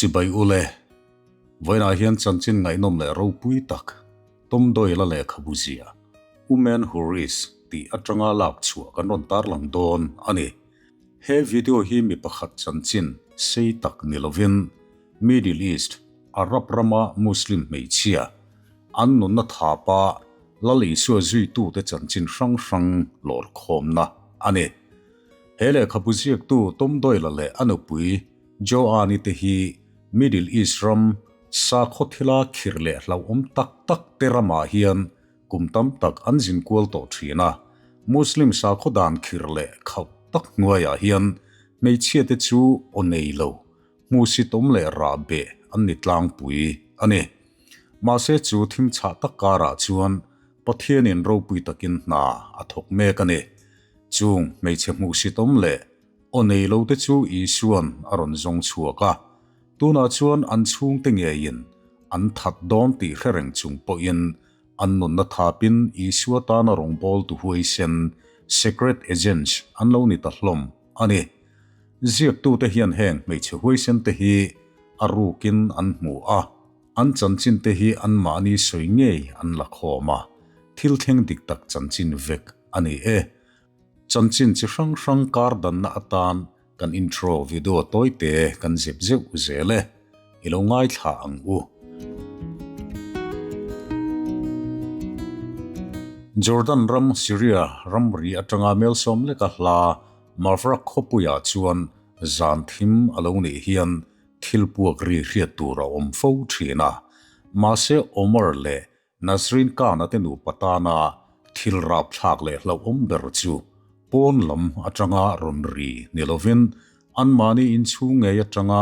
Chibai ule, vawiinah hian chanchin ngaihnawm leh ropui tak Tom Doyle-a lehkhabu zia Women Who Risk tih atanga lak chhuah kan rawn tarlang dawn a ni. He video hi mi pakhat chanchin sei tak ni lovin Middle East, Arab rama Muslim hmeichhia, an nunna thapa Lal Isua zuitute chanchin hrang hrang lawr khawmna a ni. He lehkhabu ziaktu Tom Doyle-a leh a nupui Joanne-i te hi Middle East ram sakhaw thila khirh leh hlauhawm tak tak te ramah hian kum tam tak an zin kual tawh thin a. Muslim sakhaw dan khirh leh khauh tak hnuaiah hian hmeichhia te chu aw nei lo, hmuhsitawm leh rah beh an ni tlangpui a ni. Mahse chu thim chhah tak karah chuan Pathianin ropui takin hna a thawk mek a ni. Chung hmeichhe hmuhsitawm leh aw nei lo te chu Isua'n a rawn zawng chhuak a, tunah chuan an chhungte ngeiin an that dawn tih hre reng chung pawhin an nunna thapin Isua tana rawngbawltu huaisen, secret agents, an lo ni ta hlawm a ni. Ziaktute hian heng hmeichhe huaisen te hi a rukin an hmu a, an chanchin te hi anmahni sawi ngei an la khawm a, thil thleng dik tak chanchin vek a ni e. Chanchin chi hrang hrang kar danna atan kan intro video tawite kan zep zeuh zel e, i lo ngaithla ang u. Jordan ram Syria ramri atanga Melsawm leka hla Mavrak khawpuiah chuan zan thim a lo nih hian thil puak ri hriat tur a awm fo thin a, mahse Omar leh Nasreen Khan-a te nupa tana thil rapthlak leh hlauhawm ber chu pawn lam atanga rawn ri ni lovin anmahni inchhung ngei atanga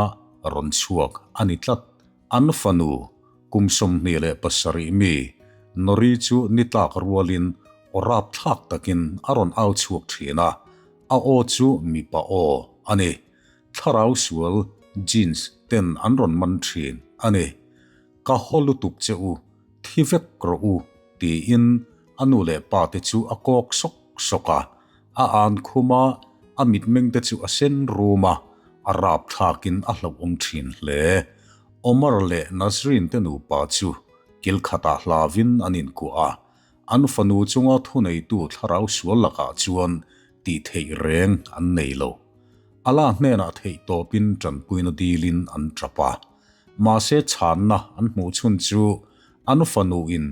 rawn chhuak a ni tlat. An fanu kum 27 mi Nori chu ni tlak rualin aw rapthlak takin a rawn au chhuak thin a, a aw chu mipa aw a ni. Thlarau sual, jinns, ten an rawn man thin a ni. Ka haw lutuk che u, thi vek rawh u, tiin a nu leh pa te chu a kawk sawk sawk a. A an khum a, a mitmeng te chu a sen rum a, a rapthlakin a hlauhawm thin hle. Omar leh Nasreen te nupa chu kil khatah hlavin an inkuah a, an fanu chunga thuneitu thlarau sual lakah chuan tih theih reng an nei lo. Allah hnenah theihtawpin tanpuina dilin an tap a. Mahse chhanna an hmuh chhun chu an fanu in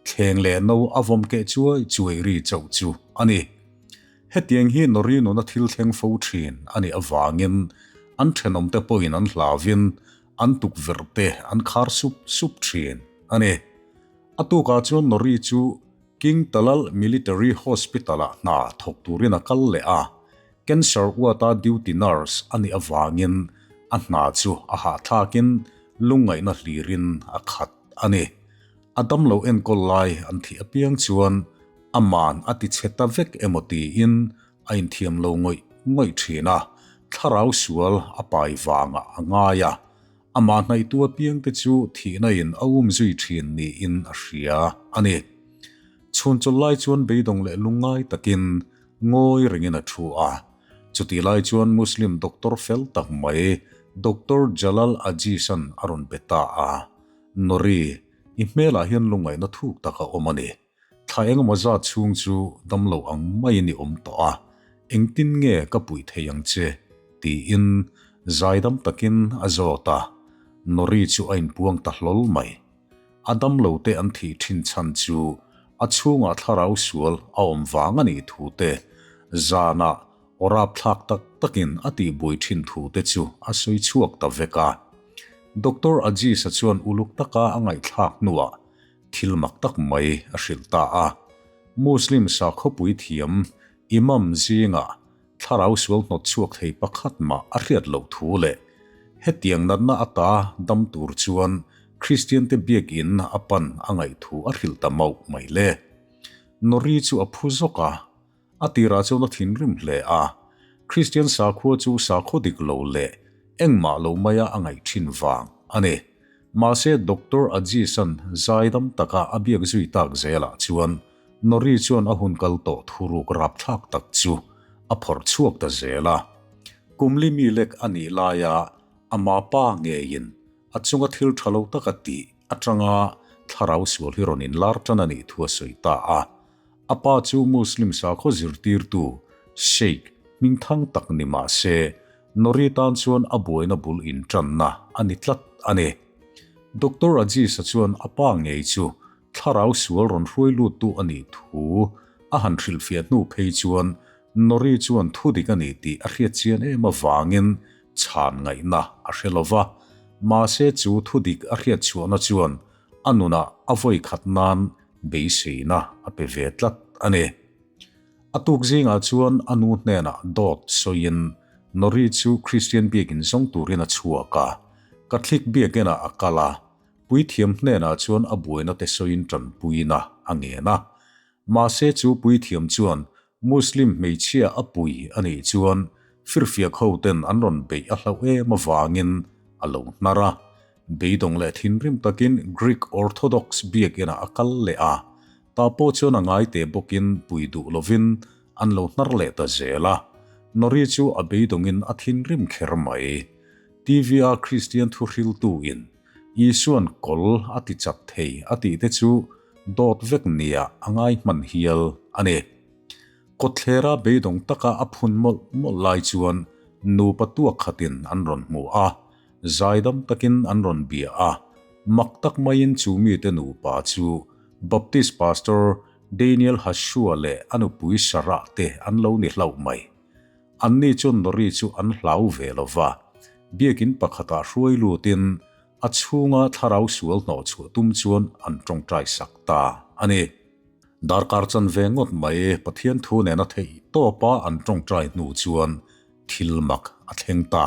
thleng leh no a vawm keh chuai chuai ri chauh chu a ni. Hetiang hi Nori nuna thil thleng fo thin a nih avangin an thenawmte pawhin an hlauvin an tukverh te an khar sup sup thin a ni. A tukah chuan Nori chu King Talal Military Hospital-ah hna thawk turin a kal leh a. Cancer uata duty nurse a nih avangin a hna chu a hahthlakin lungngaihna hlirin a khat a ni. A damlo enkawl lai an thih apiang chuan aman a ti chhe ta vek emaw tiin a inthiam lo ngawih ngawih thin a, thlarau sual a pai vangah a ngai a. Amah hnaihtu apiangte chu thihna in a um zui thin niin a hria a ni. Chhun chawlh lai chuan beidawng leh lungngai takin Ngawi rengin a thu a. Chutih lai chuan Muslim doctor fel tak mai Doctor Jalal Aziz-a'n a rawn be ta a. Nori, i hmelah hian lungngaihna thuk tak a awm a ni. Thla engemaw zat chhung chu damlo ang maiin i awm tawh a, engtin nge ka puih thei ang che? tiin zaidam takin a zawt a. Nori chu a inpuang ta hlawl mai. A damlote an thih thin chhan chu a chhungah thlarau sual a awm vang a nih thu te, zanah aw rapthlak tak takin a tihbuai thin thu te chu a sawi chhuak ta vek a. Doctor Aziz-a chuan uluk taka a ngaihthlak hnuah thil mak tak mai a hrilh ta a. Muslim sakhawpui thiam Imam zingah Thlarau sual hnawt chhuak thei pakhat mah a hriat loh thu leh hetiang natna ata dam tur chuan Kristiante biakinn a pan a ngaih thu a hrilh ta mauh mai le. Nori chu a phu zawk a, a tirah chuan a thinrim hle a, Kristian sakhua chu sakhaw dik lo leh engmah lo maia a ngaih thin vang a ni. Mahse Doctor Aziz-a'n zaidam taka a biak zui tak zelah chuan Nori chuan a hun kal tawh thuruk rapthlak tak chu a phawrh chhuak ta zel a. Kum li mi lek a nih laia ama pa ngeiin. a chunga thil tha lo tak a tih atanga thlarau sual hi rawn inlar tan a nih thu a sawi ta a. A pa chu Muslim sakhaw zirtirtu Sheikh hmingthang tak ni mah se, Nori tan chuan a buaina bul intanna a ni tlat a ni. Doctor Aziz-a chuan a pa ngei chu thlarau sual rawn hruai luttu a nih thu a han hrilhfiah hnu phei chuan Nori chuan thudik a ni tih a hriat chian em avangin chhan ngaihna a hre lo va, mahse chu thudik a hriat chhuahna chuan a nunah a vawi khat nan beiseina a pe ve tlat a ni. A tuk zingah chuan a nu hnenah dawt sawiin Nori chu Kristian biakin zawng turin a chhuak a, Catholic biakinah a kal a, puithiam hnenah chuan a buaina te sawiin tanpuina a ngen a. Mahse chu puithiam chuan Muslim hmeichhia a pui a nih chuan firfiak ho ten an rawn beih a hlauh em avangin a lo hnar a. Beidawng leh thinrim takin Greek Orthodox biakinah a kal leh a. Tah pawh chuan a ngai teh bawkin pui duh lovin an lo hnar leh ta zel a. Nori chu a beidawngin a thinrim kher mai. TV-a Kristian thuhriltu in Isuan kawl a ti chak thei a tih te chu dawt vek nia a ngai hman hial a ni. Kawtthlera beidawng taka a phun mawlh mawlh lai chuan nupa tuak khatin an rawn hmu a, zaidam takin an rawn bia a, mak tak maiin chu mite nupa chu Baptist Pastor Daniel Hashua leh a nupui Sarah te an lo ni hlauh mai. Anni chuan Nori chu an hlau ve lo va, biakin pakhatah hruai lutin a chhunga thlarau sual hnawh chhuah tum chuan an tawngtai sak ta a ni. Darkar chan ve ngawt mai Pathian thu nena theih tawpa an tawngtai hnu chuan thil mak a thleng ta.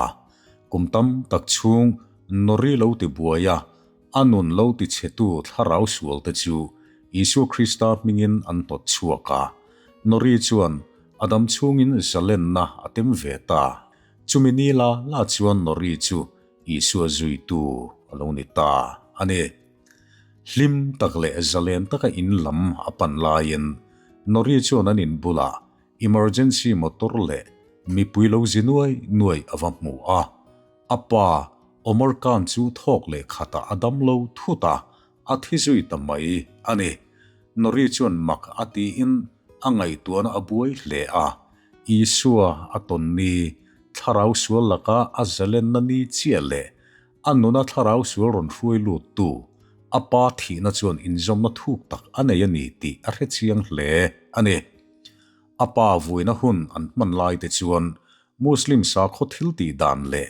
Kum tam tak chhung Nori lo ti buai a, a nun lo ti chhetu thlarau sualte chu Isua Krista hmingin an hnawt chhuak a. Nori chuan a dam chhungin zalenna a tem ve ta. Chumi ni la la chuan Nori chu Isua zuitu a lo ni ta a ni. Hlim tak leh zalen taka in lam a pan laiin Nori chuan an in bulah emergency motor leh mipui lo zi nuai nuai a va hmu a. A pa Omar Khan chu thawk leh khatah a dam lo thut a, a thi zui ta mai a ni. Nori chuan mak a tiin a ngaihtuahna a buai hle a, Isua a tawn ni, thlarau sual laka a zalenna ni chiah leh a nuna thlarau sual rawn hruai luttu a pa thihna chuan inzawmna thuk tak a nei a ni tih a hre chiang hle a ni. A pa vuina hun an hman lai te chuan Muslim sakhaw thil tih dan leh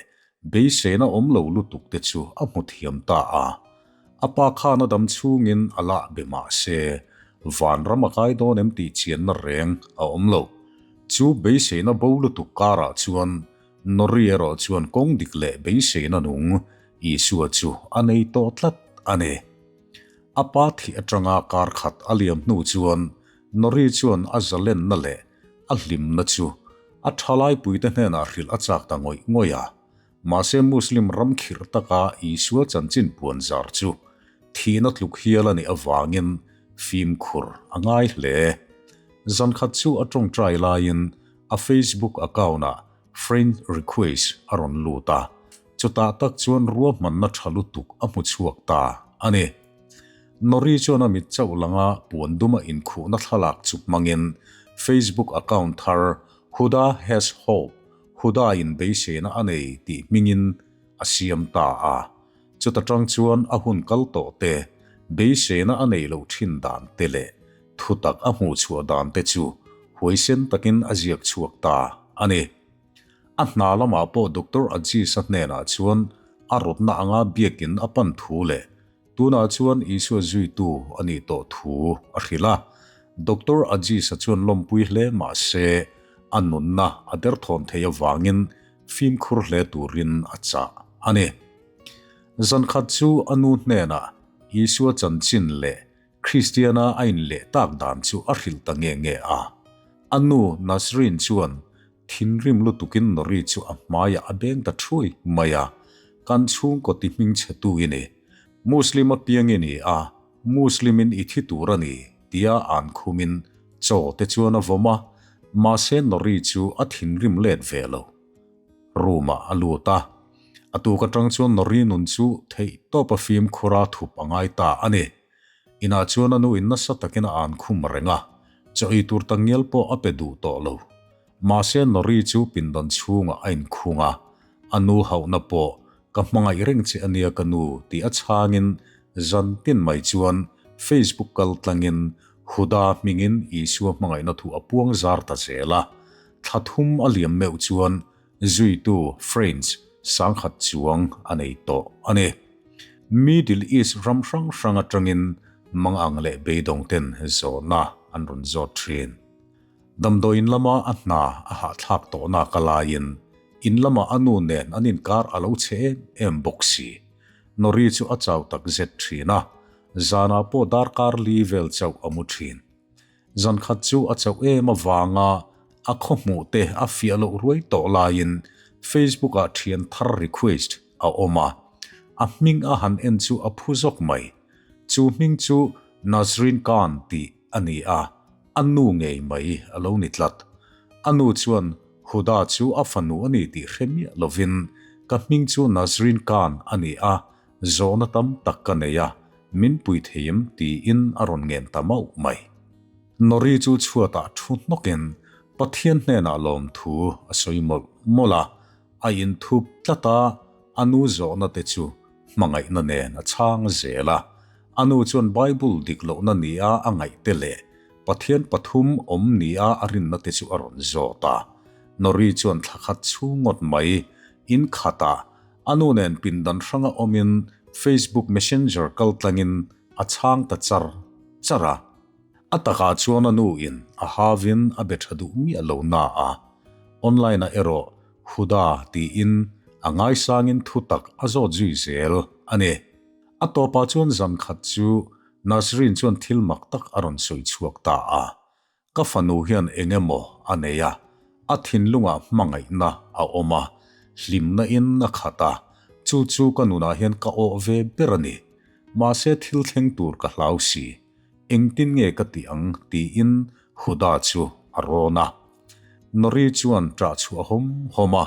beiseina awm lo lutuk te chu a hmu thiam ta a. A pa khan a dam chhungin a lah be mah se, vanram a kai dawn em tih chianna reng a awm lo. Chu beiseina bo lutuk karah chuan Nori erawh chuan kawng dik leh beiseina nung Isua chu a nei tawh tlat a ni. A pa thih atanga kar khat a liam hnu chuan Nori chuan a zalenna leh a hlimna chu a thalaipuite hnenah hrilh a chak ta ngawih ngawih a. Mahse Muslim ram khirh taka Isua chanchin puan zar chu thihna tluk hial a nih avangin fimkhur a ngai hle. Zankhat chu a tawngtai laiin a Facebook account-ah friend request a rawn lut a, chutah tak chuan ruahmanna tha lutuk a hmu chhuak ta a ni. Nori chuan a mit chauh langa puan duma inkhuhna thlalak chu hmangin Facebook account thar Huda has hope, Huda in beiseina a nei tih hmingin a siam ta a. Chuta tang chuan a hun kal tawh te, beiseina a neih loh thin dan te leh thutak a hmuh chhuah dan te chu huaisen takin a ziak chhuak ta a ni. A hna lamah pawh Doctor Aziz-a hnenah chuan a rawtna anga biakin a pan thu leh Tunah chuan Isua zuitu a nih tawh thu a hrilh a. Doctor Aziz-a chuan lawmpui hle mah se, a nunna a derthawn thei avangin fimkhur hle turin a chah a ni. Zankhat chu a nu hnenah Isua chanchin leh Kristiana a inleh tak dan chu a hrilh ta nge nge a. A nu Nasreen chuan Thinrim lutukin Nori chu a hmaiah a beng ta ṭhui mai a, Kan chhungkaw ti hmingchhetu i ni. Muslim apiang i ni a, Muslim-in i thi tur a ni, tia an khumin chaw te chuan a vawm a, mahse Nori chu a thinrim let ve lo. Room-ah a lut a. A tuk atang chuan Nori nun chu theih tawpa fimkhura thup a ngai ta a ni. Inah chuan a nu in nasa takin a an khum reng a, chaw ei tur takngial pawh a pe duh tawh lo. Mahse Nori chu pindan chhungah a inkhung a, a nu hauhna pawh ka hmangaih reng che ania ka nu tih a chhangin zan tin mai chuan Facebook kal tlangin Huda hmingin Isua hmangaihna thu a puang zar ta zel a, thla thum a liam meuh chuan zuitu French sangkhat chuang a nei tawh a ni. Middle East ram hrang hrang atangin mangang leh beidawng ten zawhna an rawn zawt thin. Damdawiin lama a hna a hahthlak tawhna ka laiin in lamah a nu nen an inkar a lo chhe em em bawk si. Nori chu a chau tak zet thin a, zanah pawh darkar li vel chauh a mu thin. Zan khat chu a chauh em avanga a khaw hmuh te a fiah loh ruai tawh laiin Facebook ah thian thar request a awm a, a hming a han en chu a phu zawk mai. Chu hming chu Nazreen Khan tih a ni a, a nu ngei mai a lo ni tlat. A nu chuan Huda chu a fanu a ni tih hre miah lovin ka hming chu Nazreen Khan a ni a, zawhna tam tak ka nei a, min pui thei em tiin a rawn ngen ta mauh mai. Nori chu chhuatah thu hnawkin Pathian hnenah lawmthu a sawi mawlh mawlh a, a inthup tlat a, a nu zawhna te chu hmangaihna nen a chhang zel a. A nu chuan Bible dik lohna nia a ngaih te leh Pathian pathum awm nia a rinna te chu a rawn zawt a. Nori chuan thla khat chhung ngawt mai in khatah a nu nen pindan hranga awmin Facebook Messenger kal tlangin a chhang ta char char a. A takah chuan a nu in a havin a be tha duh miah lo na a. Online ah erawh Huda tiin a ngaisangin thutak a zawt zui zel a ni. A tawpah chuan zan khat chu Nazreen chuan thil mak tak a rawn sawi chhuak ta a. Ka fanu hian eng emaw a nei a, a thinlungah hmangaihna a awm a, hlimna in a khat a, chu chu ka nunah hian ka awh ve ber a ni. Mahse thil thleng tur ka hlau si. Engtin nge ka tih ang tiin Huda chu a rawn a. Nori chuan ṭah chhuah hawm hawm a,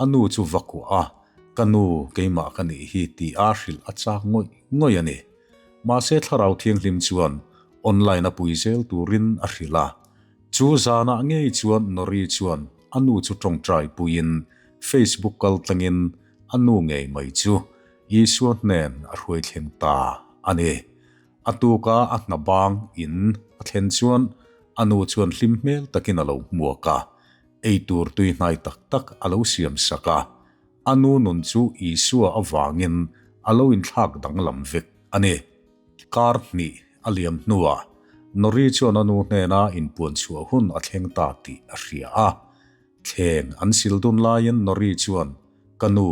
a nu chu va kuah a, Ka nu, keimah ka nih hi tih a hrilh a chak ngawih ngawih a ni. Mahse Thlarau Thianghlim chuan online a pui zel turin a hrilh a. Chu zanah ngei chuan Nori chuan a nu chu tawngtai puiin Facebook kal tlangin a nu ngei mai chu Isua hnen a hruai thleng ta a ni. A tuka a hna bang in a thlen chuan a nu chuan hlim hmel takin a lo hmuak a, ei tur tui hnai tak tak a lo siam sak a. A nu nun chu Isua avangin a lo inthlak danglam vek a ni. Kar hnih a liam hnuah Nori chuan a nu hnena inpuan chhuah hun a thleng ta tih a hria a. Thleng an sil dun laiin Nori chuan, Ka nu,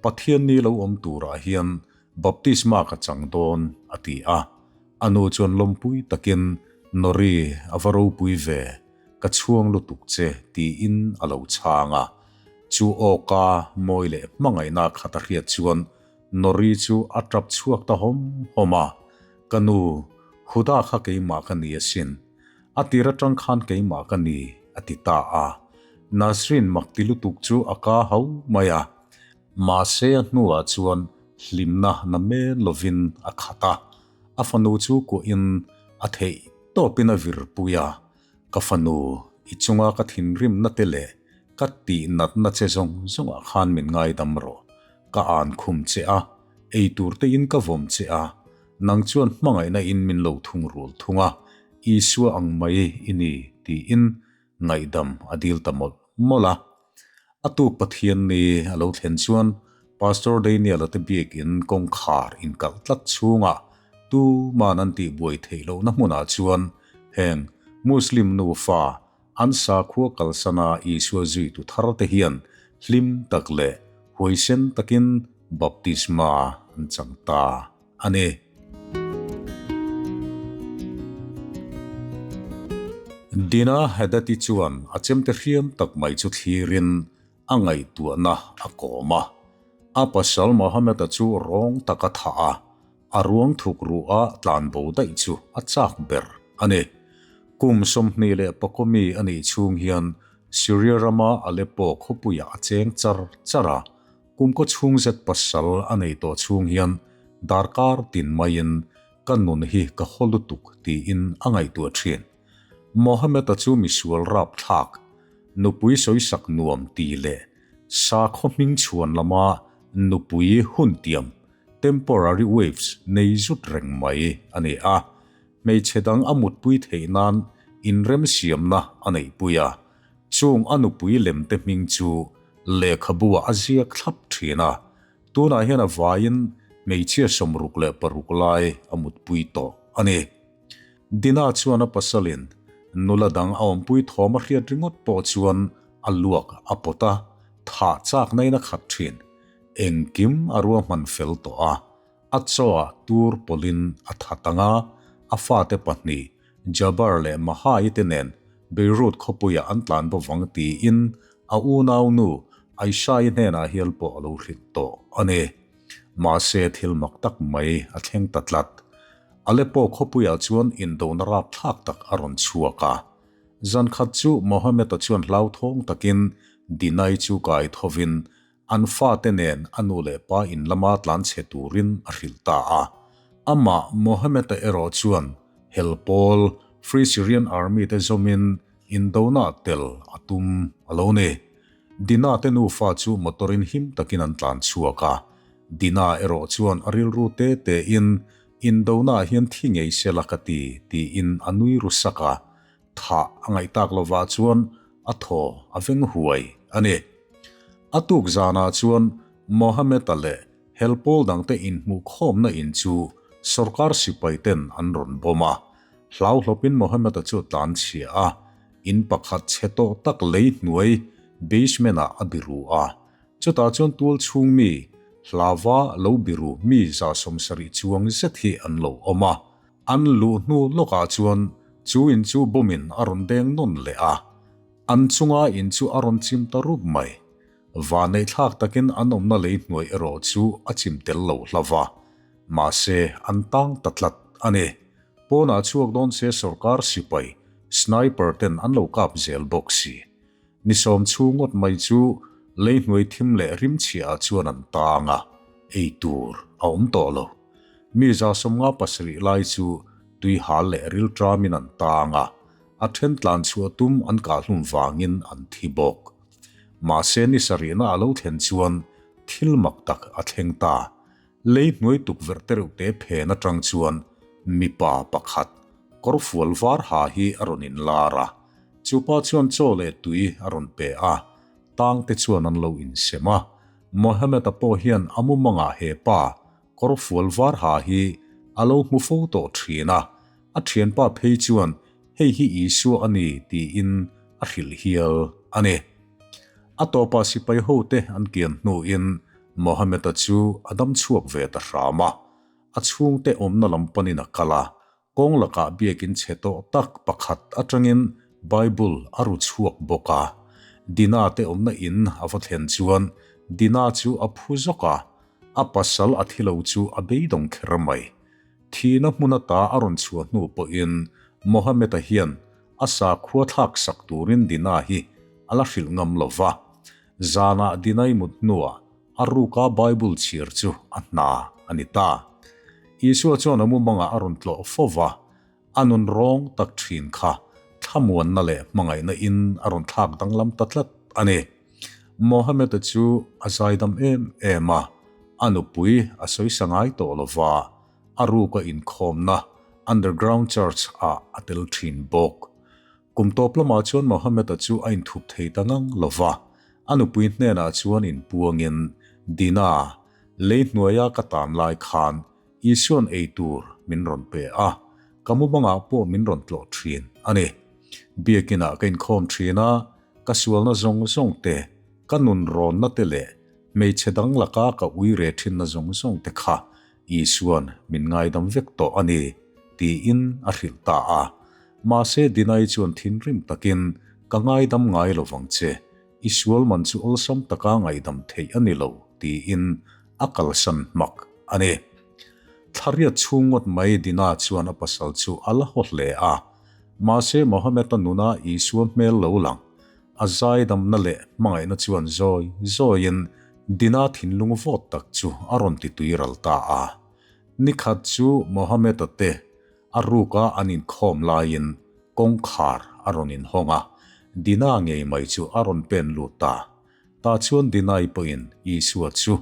Pathian ni lo awm turah hian Baptisma ka chang dawn, a ti a. A nu chuan lawmpui takin, Nori, a va ropui ve, ka chhuang lutuk che, tiin a lo chhang a. Chu awka mawi leh hmangaihna khat a hriat chuan Nori chu a tap chhuak ta hawm hawm a, Ka nu, Huda kha keimah ka ni asin. A tir atang khan keimah ka ni, a ti ta a. Nasrin mak ti lutuk chu a ka hau mai a. Mahse a hnuah chuan hlimna na men lovin a khat a, a fanu chu kuahin a theih tawpin a virpui a, Ka fanu, i chunga ka thinrimna te leh ka tihnatna che zawng zawngah khan min ngaidam rawh. Ka an khum che a, ei tur tein ka vawm che a, nang chuan hmangaihna in min lo thungrul thung a, Isua ang mai i ni tiin ngaihdam a dil ta mawlh mawlh a. A tuk Pathian ni a lo thlen chuan Pastor Daniel-a te biakin kawngkhar inkalh tlat chhungah tuman an tihbuai theih lohna hmunah chuan heng Muslim nufa an sakhua kalsana Isua zuitu thar te hian hlim tak leh huaisen takin baptisma an chang ta a ni. Dina Haddad-i chuan a chemte hriam tak mai chu thlirin a ngaihtuahna a kawm a. A pasal Mohammed-a chu rawng taka thah a, a ruang thuk ruh a tlan bo daih chu a chak ber a ni. Kum 24 mi a nih chhung hian Syria rama Aleppo khawpuiah a cheng char char a. Kum kaw chhung zet pasal a nei tawh chhung hian darkar tin maiin ka nun hi ka haw lutuk tiin a ngaihtuah thin. Mohammed-a chu misual rapthlak, nupui sawisak nuam ti leh sakhaw hming chhuan lama nupui huntiam, temporary waves, nei zut reng mai a ni a. Hmeichhe dang a mutpui theih nan inremsiamna a neihpui a, chung a nupui lemte hming chu lehkhabu-ah a ziak thlap thin a. Tunah hian a vaiin hmeichhia 66 lai a mutpui tawh a ni. Dina chuan a pasalin nula dang a awmpui thawm a hriat ringawt pawh chuan a luak a pawt a, thah chak nain a khat thin. Engkim a ruahman fel tawh a, a chaw-ah tur pawlhin a that ang a, a fate pahnih Jabar leh Mahai te nen Beirut khawpuiah an tlan bo vang tiin a unaunu Aishai hnenah hial pawh a lo hrilh tawh a ni. Mahse thil mak tak mai a thleng ta tlat. Aleppo khawpuiah chuan indona rapthlak tak a rawn chhuak a. Zan khat chu Mohammed-a chuan hlauthawng takin Dinai chu kai thovin an fate nen a nu leh pa in lama tlan chhe turin a hrilh ta a. Amah Mohammed-a erawh chuan hel pawl Free Syrian Army te zawmin indona tel a tum a lo ni. Dina te nufa chu motor-in him takin an tlan chhuak a. Dina erawh chuan a rilru te tein, Indona hian thi ngei se la ka ti, tiin a nui ru sak a. Thah a ngaih tak lovah chuan a thaw a veng huai a ni. A tuk zanah chuan Mohammed-a leh hel pawl dangte inhmuhkhawmna in chu sorkar sipaiten an rawn bawm a. Hlauhlawpin Mohammed-a chu tlan chhia a, in pakhat chhe tawh tak lei hnuai basement-ah a biru a. Chutah chuan tual chhung mi, hlava lo biru mi 70 chuang zet hi an lo awm a. An luh hnu lawkah chuan chu in chu bomb-in a rawn deng nawn leh a. An chunga in chu a rawn chim ta rup mai. Vaneihthlak takin an awmna lei hnuai erawh chu a chim tel lo hlauh a. Mahse, an tang ta tlat a ni. Pawnah chhuak dawn se sorkar sipai, sniper ten an lo kap zel bawk si. Ni sawm chhung ngawt mai chu lei hnuai thim leh rim chhiah ah chuan an tang a, ei tur a awm tawh lo. Mi 57 lai chu tui hal leh ril tramin an tang a, a then tlan chhuah tum an kah hlum vangin an thi bawk. Mahse ni sarihna a lo thlen chuan thil mak tak a thleng ta. Lei hnuai tukverh te reuh te phen atang chuan mipa pakhat kawrfual var ha hi a rawn inlar a. Chupa chuan chaw leh tui a rawn pe a, tang te chuan an lo insem a. Mohammed-a pawh hian a mumangah he pa kawrfual var ha hi a lo hmu fo tawh thin a, a thianpa phei chuan hei hi Isua a ni tiin a hrilh hial a ni. A tawpah sipai hote an kian hnuin Mohammed-a chu a dam chhuak ve ta hram a, a chhungte awmna lam panin a kal a, kawng lakah biakin chhe tawh tak pakhat atangin Bible a ru chhuak bawk a. Dina te awmna in a va thlen chuan Dina chu a phu zawk a, a pasal a thi lo chu a beidawng kher mai. Thihna hmun ata a rawn chhuah hnu pawhin Mohammed-a hian a sakhua thlak sak turin Dina hi a la hrilh ngam lo va. Zanah Dinai mut hnuah a ruka Bible chhiar chu a hna a ni ta. Isua chuan a mumangah a rawn tlawh fo va, a nun rawng tak thin kha thlamuanna leh hmangaihna in a rawn thlak danglam ta tlat a ni. Mohammed-a chu a zaidam em em a, a nupui a sawisa ngai tawh lo va, a ruka inkhawmna underground church ah a tel thin bawk. Kum tawp lamah chuan Mohammed-a chu a inthup thei ta ngang lo va, a nupui hnenah chuan inpuangin, Dina, lei hnuaia ka tan lai khan Isua'n ei tur min rawn pe a, ka mumangah pawh min rawn tlawh thin a ni. Biakinah ka inkhawm thin a, ka sualna zawng zawng te, ka nun rawnna te leh hmeichhe dang laka ka ui re thinna zawng zawng te kha Isua'n min ngaidam vek tawh a ni, tiin a hrilh ta a. Mahse Dinai chuan thinrim takin, Ka ngaidam ngai lo vang che, i sual man chu awlsam taka ngaihdam theih a ni lo, tiin a kalsan hmak a ni. Thlariat chhung ngawt mai Dina chuan a pasal chu a la haw hle a. Mahse Mohammed-a nuna Isua hmel lo lang, a zaidamna leh hmangaihna chuan zawi zawiin. Dina thinlung vawt tak chu a rawn ti tui ral ta a. Nikhat chu Mohammed-a te a ruka an inkhawm laiin kawngkhar a rawn inhawng a, Dina ngei mai chu a rawn pen lut ta. Tah chuan Dinai pawhin Isua chu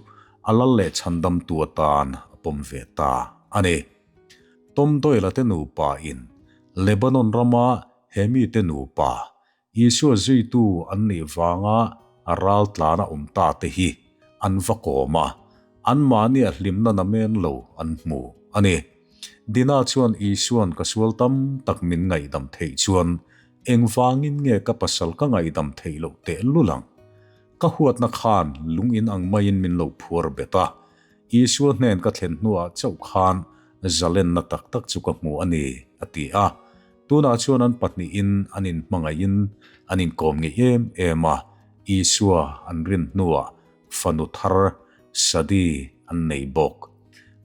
a lal leh chhandamtu atan a pawm ve ta a ni. Tom Doyle-a te nupa in Lebanon rama he mite nupa Isua zuitu an nih vanga ral tlana awm ta te hi an va kawm a, anmahnia hlimna namen lo an hmu a ni. Dina chuan Isua'n ka sual tam tak min ngaihdam theih chuan engvangin nge ka pasal ka ngaihdam theih loh tehlul ang? Ka huatna khan lung in ang maiin min lo phuar bet a, Isua hnen ka thlen hnuah chauh khan zalenna tak tak chu ka hmu a ni, a ti a. Tunah chuan an pahnihin an inhmangaihin an inkawm ngei em em a, Isua an rin hnuah fanu thar Sadi an nei bawk.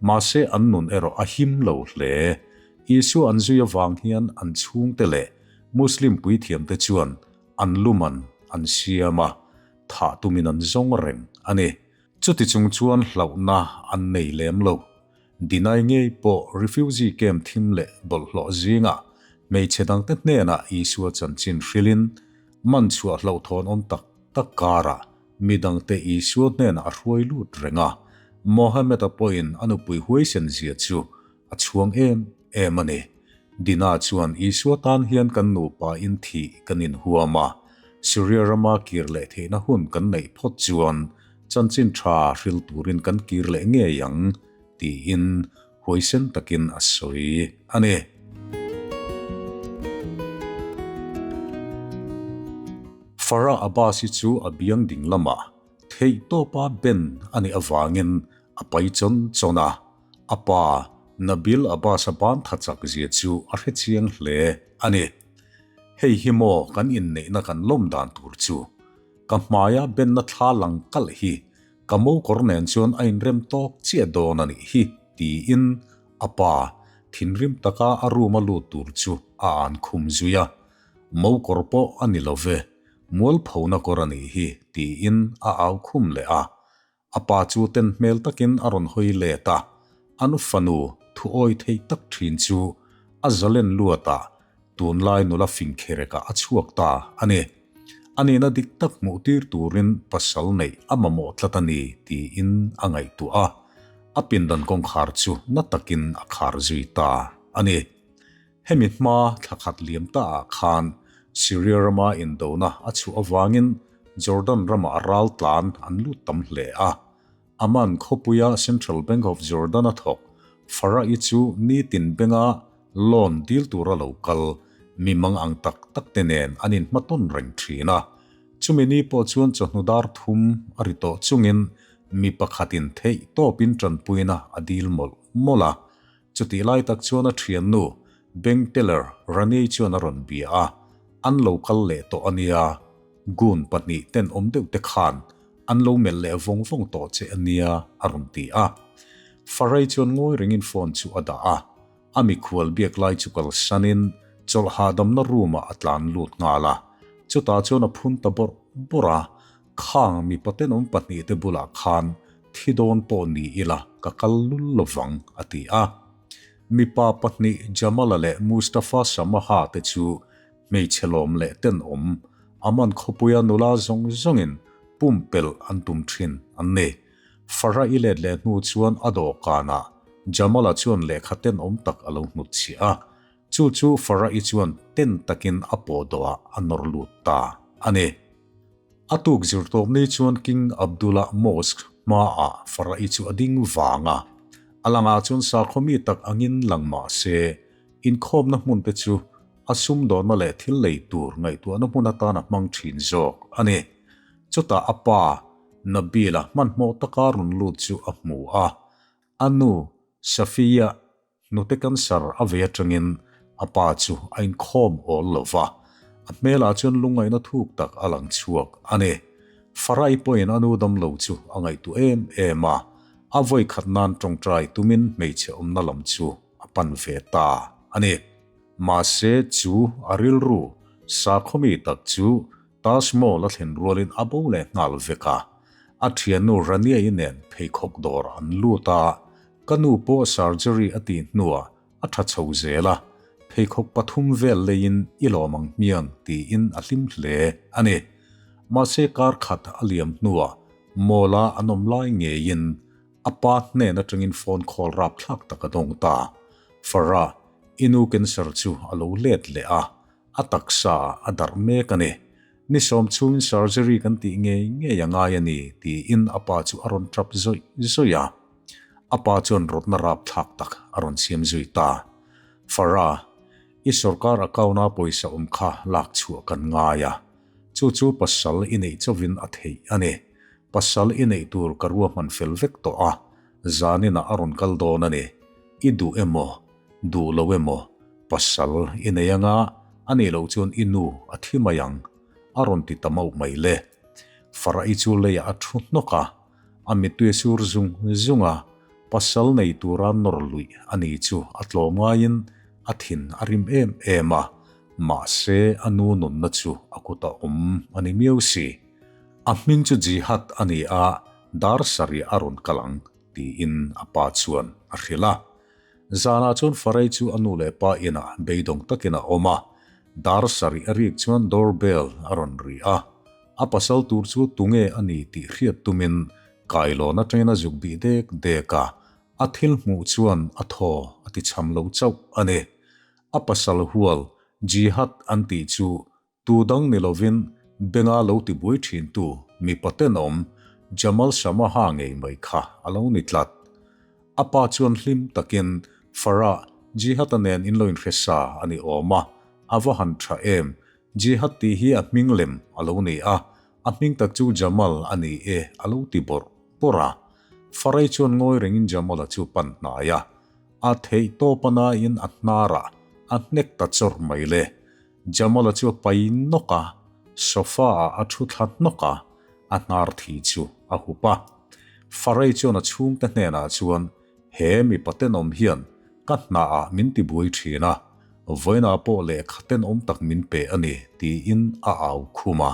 Mahse an nun erawh a him lo hle. Isua an zui avang hian an chhungte leh Muslim puithiamte chuan an luman an siam a, thah tumin an zawng reng a ni. Chuti chung chuan hlauhna an nei lem lo. Dinai ngei pawh refugee camp thim leh bawlhhlawh zingah hmeichhe dangte hnenah Isua chanchin hrilhin man chhuah hlauhthawn awm tak tak karah mi dangte Isua hnenah a hruai lut reng a. Mohammed-a pawhin a nupui huaisen zia chu a chhuang em em a ni. Dina chuan Isua tan hian kan nupa in thih kan inhuam a, Syria rama kir leh theihna hun kan neih phawt chuan chanchin tha hril turin kan kir leh ngei ang, tiin huaisen takin a sawi a ni. Farah Abbas-i chu a biang ding lamah theihtawpa ben a nih avangin a pai chawn chawn a. A pa, Nabil Abbas-a ban tha chak zia chu a hre chiang hle a ni. Hei hi maw kan inneihna kan lawm dan tur chu? Ka hmaia benna thla lang kalh hi ka mokawr nen chuan a inrem tawk chiah dawn a nih hi, tiin a pa thinrim taka a room-a lut tur chu a an khum zui a. Mokawr pawh a ni lo ve, mualphona kawr a nih hi, tiin a au khum leh a. A pa chu ten hmel takin a rawn hawi let a, an fanu thu awi thei tak thin chu a zalen luat a, tunlai nula fing kherekah a chhuak ta a ni. A nihna dik tak hmuh tir turin pasal neih a mamawh tlat a ni tiin a ngaihtuah a, a pindan kawngkhar chu na takin a khar zui ta a ni. Hemi hma thla khat liam ta ah khan Syria rama indona a chhuah avangin Jordan ramah ral tlan an lut tam hle a. Amman khawpuia Central Bank of Jordan a thawk Farah-i chu nitin benga loan dil tura lo kal mi mang ang tak tak te nen an inhmatawn reng thin a. Chumi ni pawh chuan chawhnu dar thum a ri tawh chungin mi pakhatin theih tawpin tanpuina a dil mawlh mawlh a. Chutih lai tak chuan a thiannu Bank teller Rani chuan a rawn bia a, an lo kal leh tawh a nia, gun pahnih ten awm deuh te khan an lo melh leh vawng vawng tawh che a nia a rawn ti a. Farai chuan ngawi rengin phone chu a dah a, a mikhual biak lai chu kalsanin chawlh hahdamna room ah a tlan lut nghal a, chutah chuan a phun ta bawrh bawrh a, Khang mipa tenawm pahnihte bulah khan thi dawn pawh ni ila ka kal lul lovang, a ti a. Mipa pahnih Jamala leh Mustafa Samaha te chu hmeichhe lawm leh tenawm, Amman khawpuia nula zawng zawngin pumpelh an tum thin an ni. Farah i let leh hnu chuan a dawhkanah Jamala chuan lehkha tenawm tak a lo hnutchhiah a. Chu chu Farah-i chuan ten takin a pawhdawhah a nawr lut ta a ni. A tuk zirtawp ni chuan King Abdullah Mosque hmaah Farah-i chu a ding vang a. A langah chuan sakhaw mi tak angin lang mah se, inkhawmna hmun te chu a sumdawnna leh thil lei tur ngaihtuahna hmun atan a hmang thin zawk a ni. Chutah a pa, Nabil-a hmanhmawh taka rawn lut chu a hmu a. A nu, Safiya Hnute cancer a vei atangin a pa chu a inkhawm awl lo va, a hmelah chuan lungngaihna thuk tak a lang chhuak a ni. Farai pawhin a nu damlo chu a ngaihtuah em em a, a vawi khat nan tawngtai tumin hmeichhe awmna lam chu a pan ve ta a ni. Mahse chu a rilru sakhawmi tak chu Taj Mall a thlen rualin a bo leh nghal vek a. A thiannu Rania-i nen pheikhawk dawr an lut a, ka nu pawh surgery a tih hnuah a tha chho zel a, pheikhawk pathum vel leiin i lawm ang hmiang tiin a hlim hle a ni. Mahse kar khat a liam hnuah mall-a an awm lai ngeiin a pa hnen atangin phone call rapthlak tak a dawng ta. Farah, i nu cancer chu a lo let leh a, a taksa a darh mek a ni. Ni sawm chhungin surgery kan tih ngei ngei a ngai a ni, tiin a pa chu a rawn tap zawih zawih a. A pa chuan rawtna rapthlak tak a rawn siam zui ta. Farah, i sorkar account-a pawisa awm kha lak chhuah kan ngai a. Chu chu pasal i neih chauhin a theih a ni. Pasal i neih tur ka ruahman fel vek tawh a, zaninah a rawn kal dawn a ni. I duh emaw, duh lo emaw, pasal i nei anga a nih loh chuan i nu a thi mai ang, a rawn ti ta mauh mai le. Farah-i chu leiah a thu hnawk a, a mittui a sur zung zung a, pasal nei tura nawr luih a ni chu a tlawm ngaiin a thin a rim em em a, mahse a nu nunna chu a kut a awm a ni miau si. A hming chu Jihad a ni a, dar sarih a rawn kal ang, tiin a pa chuan a hrilh a. Zanah chuan Farei chu a nu leh pa inah beidawng takin a awm a, dar sarih a rik chuan door bell a rawn ri a. A pasal tur chu tunge a ni tih hriat tumin kailawn atangin a zuk bih dek dek a, a thil hmuh chuan a thaw a ti cham lo chauh a ni. A pasal hual Jihad an tih chu Tu dang ni lovin Benga lo ti buai thintu mipa tenawm Jamal Shamaha ngei mai kha a lo ni tlat. A pa chuan hlim takin Farah, Jihad-a nen in lo inhre sa a ni awm a, a va han tha em, Jihad tih hi a hming lem a lo ni a, a hming tak chu Jamal a ni e a lo ti bawrh bawrh a. Farah-i chuan ngawi rengin Jamal-a chu pan hnai a, a theih tawp a nain a hnarah a hnek ta chawrh mai le. Jamal-a chu a pai nawk a, sofa-ah a thu thla hnawk a, a hnar thi chu a hup a. Farei chuan a chhungte hnenah chuan, He mipa tenawm hian ka hnaah min ti buai thin a, vawiinah pawh lehkha tenawm tak min pe a ni, tiin a au khum a.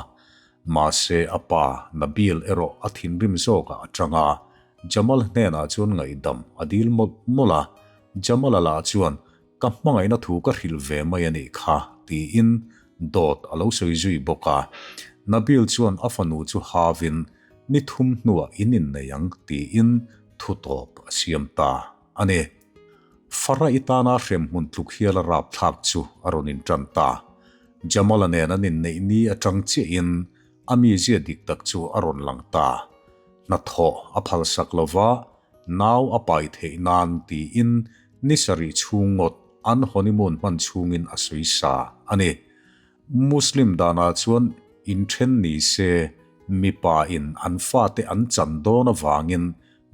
Mahse a pa, Nabil erawh a thinrim zawkah a tang a, Jamal hnenah chuan ngaihdam a dil mawlh mawlh a. Jamal-a lah chuan, Ka hmangaihna thu ka hrilh ve mai a nih kha, tiin dawt a lo sawi zui bawk a. Nabil chuan a fanu chu havin ni thum hnuah in innei ang tiin thu tawp a siam ta a ni. Farah i tana hremhmun tluk hial a rapthlak chu a rawn intan ta. Jamal-a nen an inneih ni atang chiahin a mizia dik tak chu a rawn lang ta. Hnathawh a phalsak lova, nau a pai theih nan tiin Ni sarih chhung ngawt an honeymoon hman chhungin a sawi sa a ni. Muslim danah chuan inthen ni se mipa in an fate an chan dawn avangin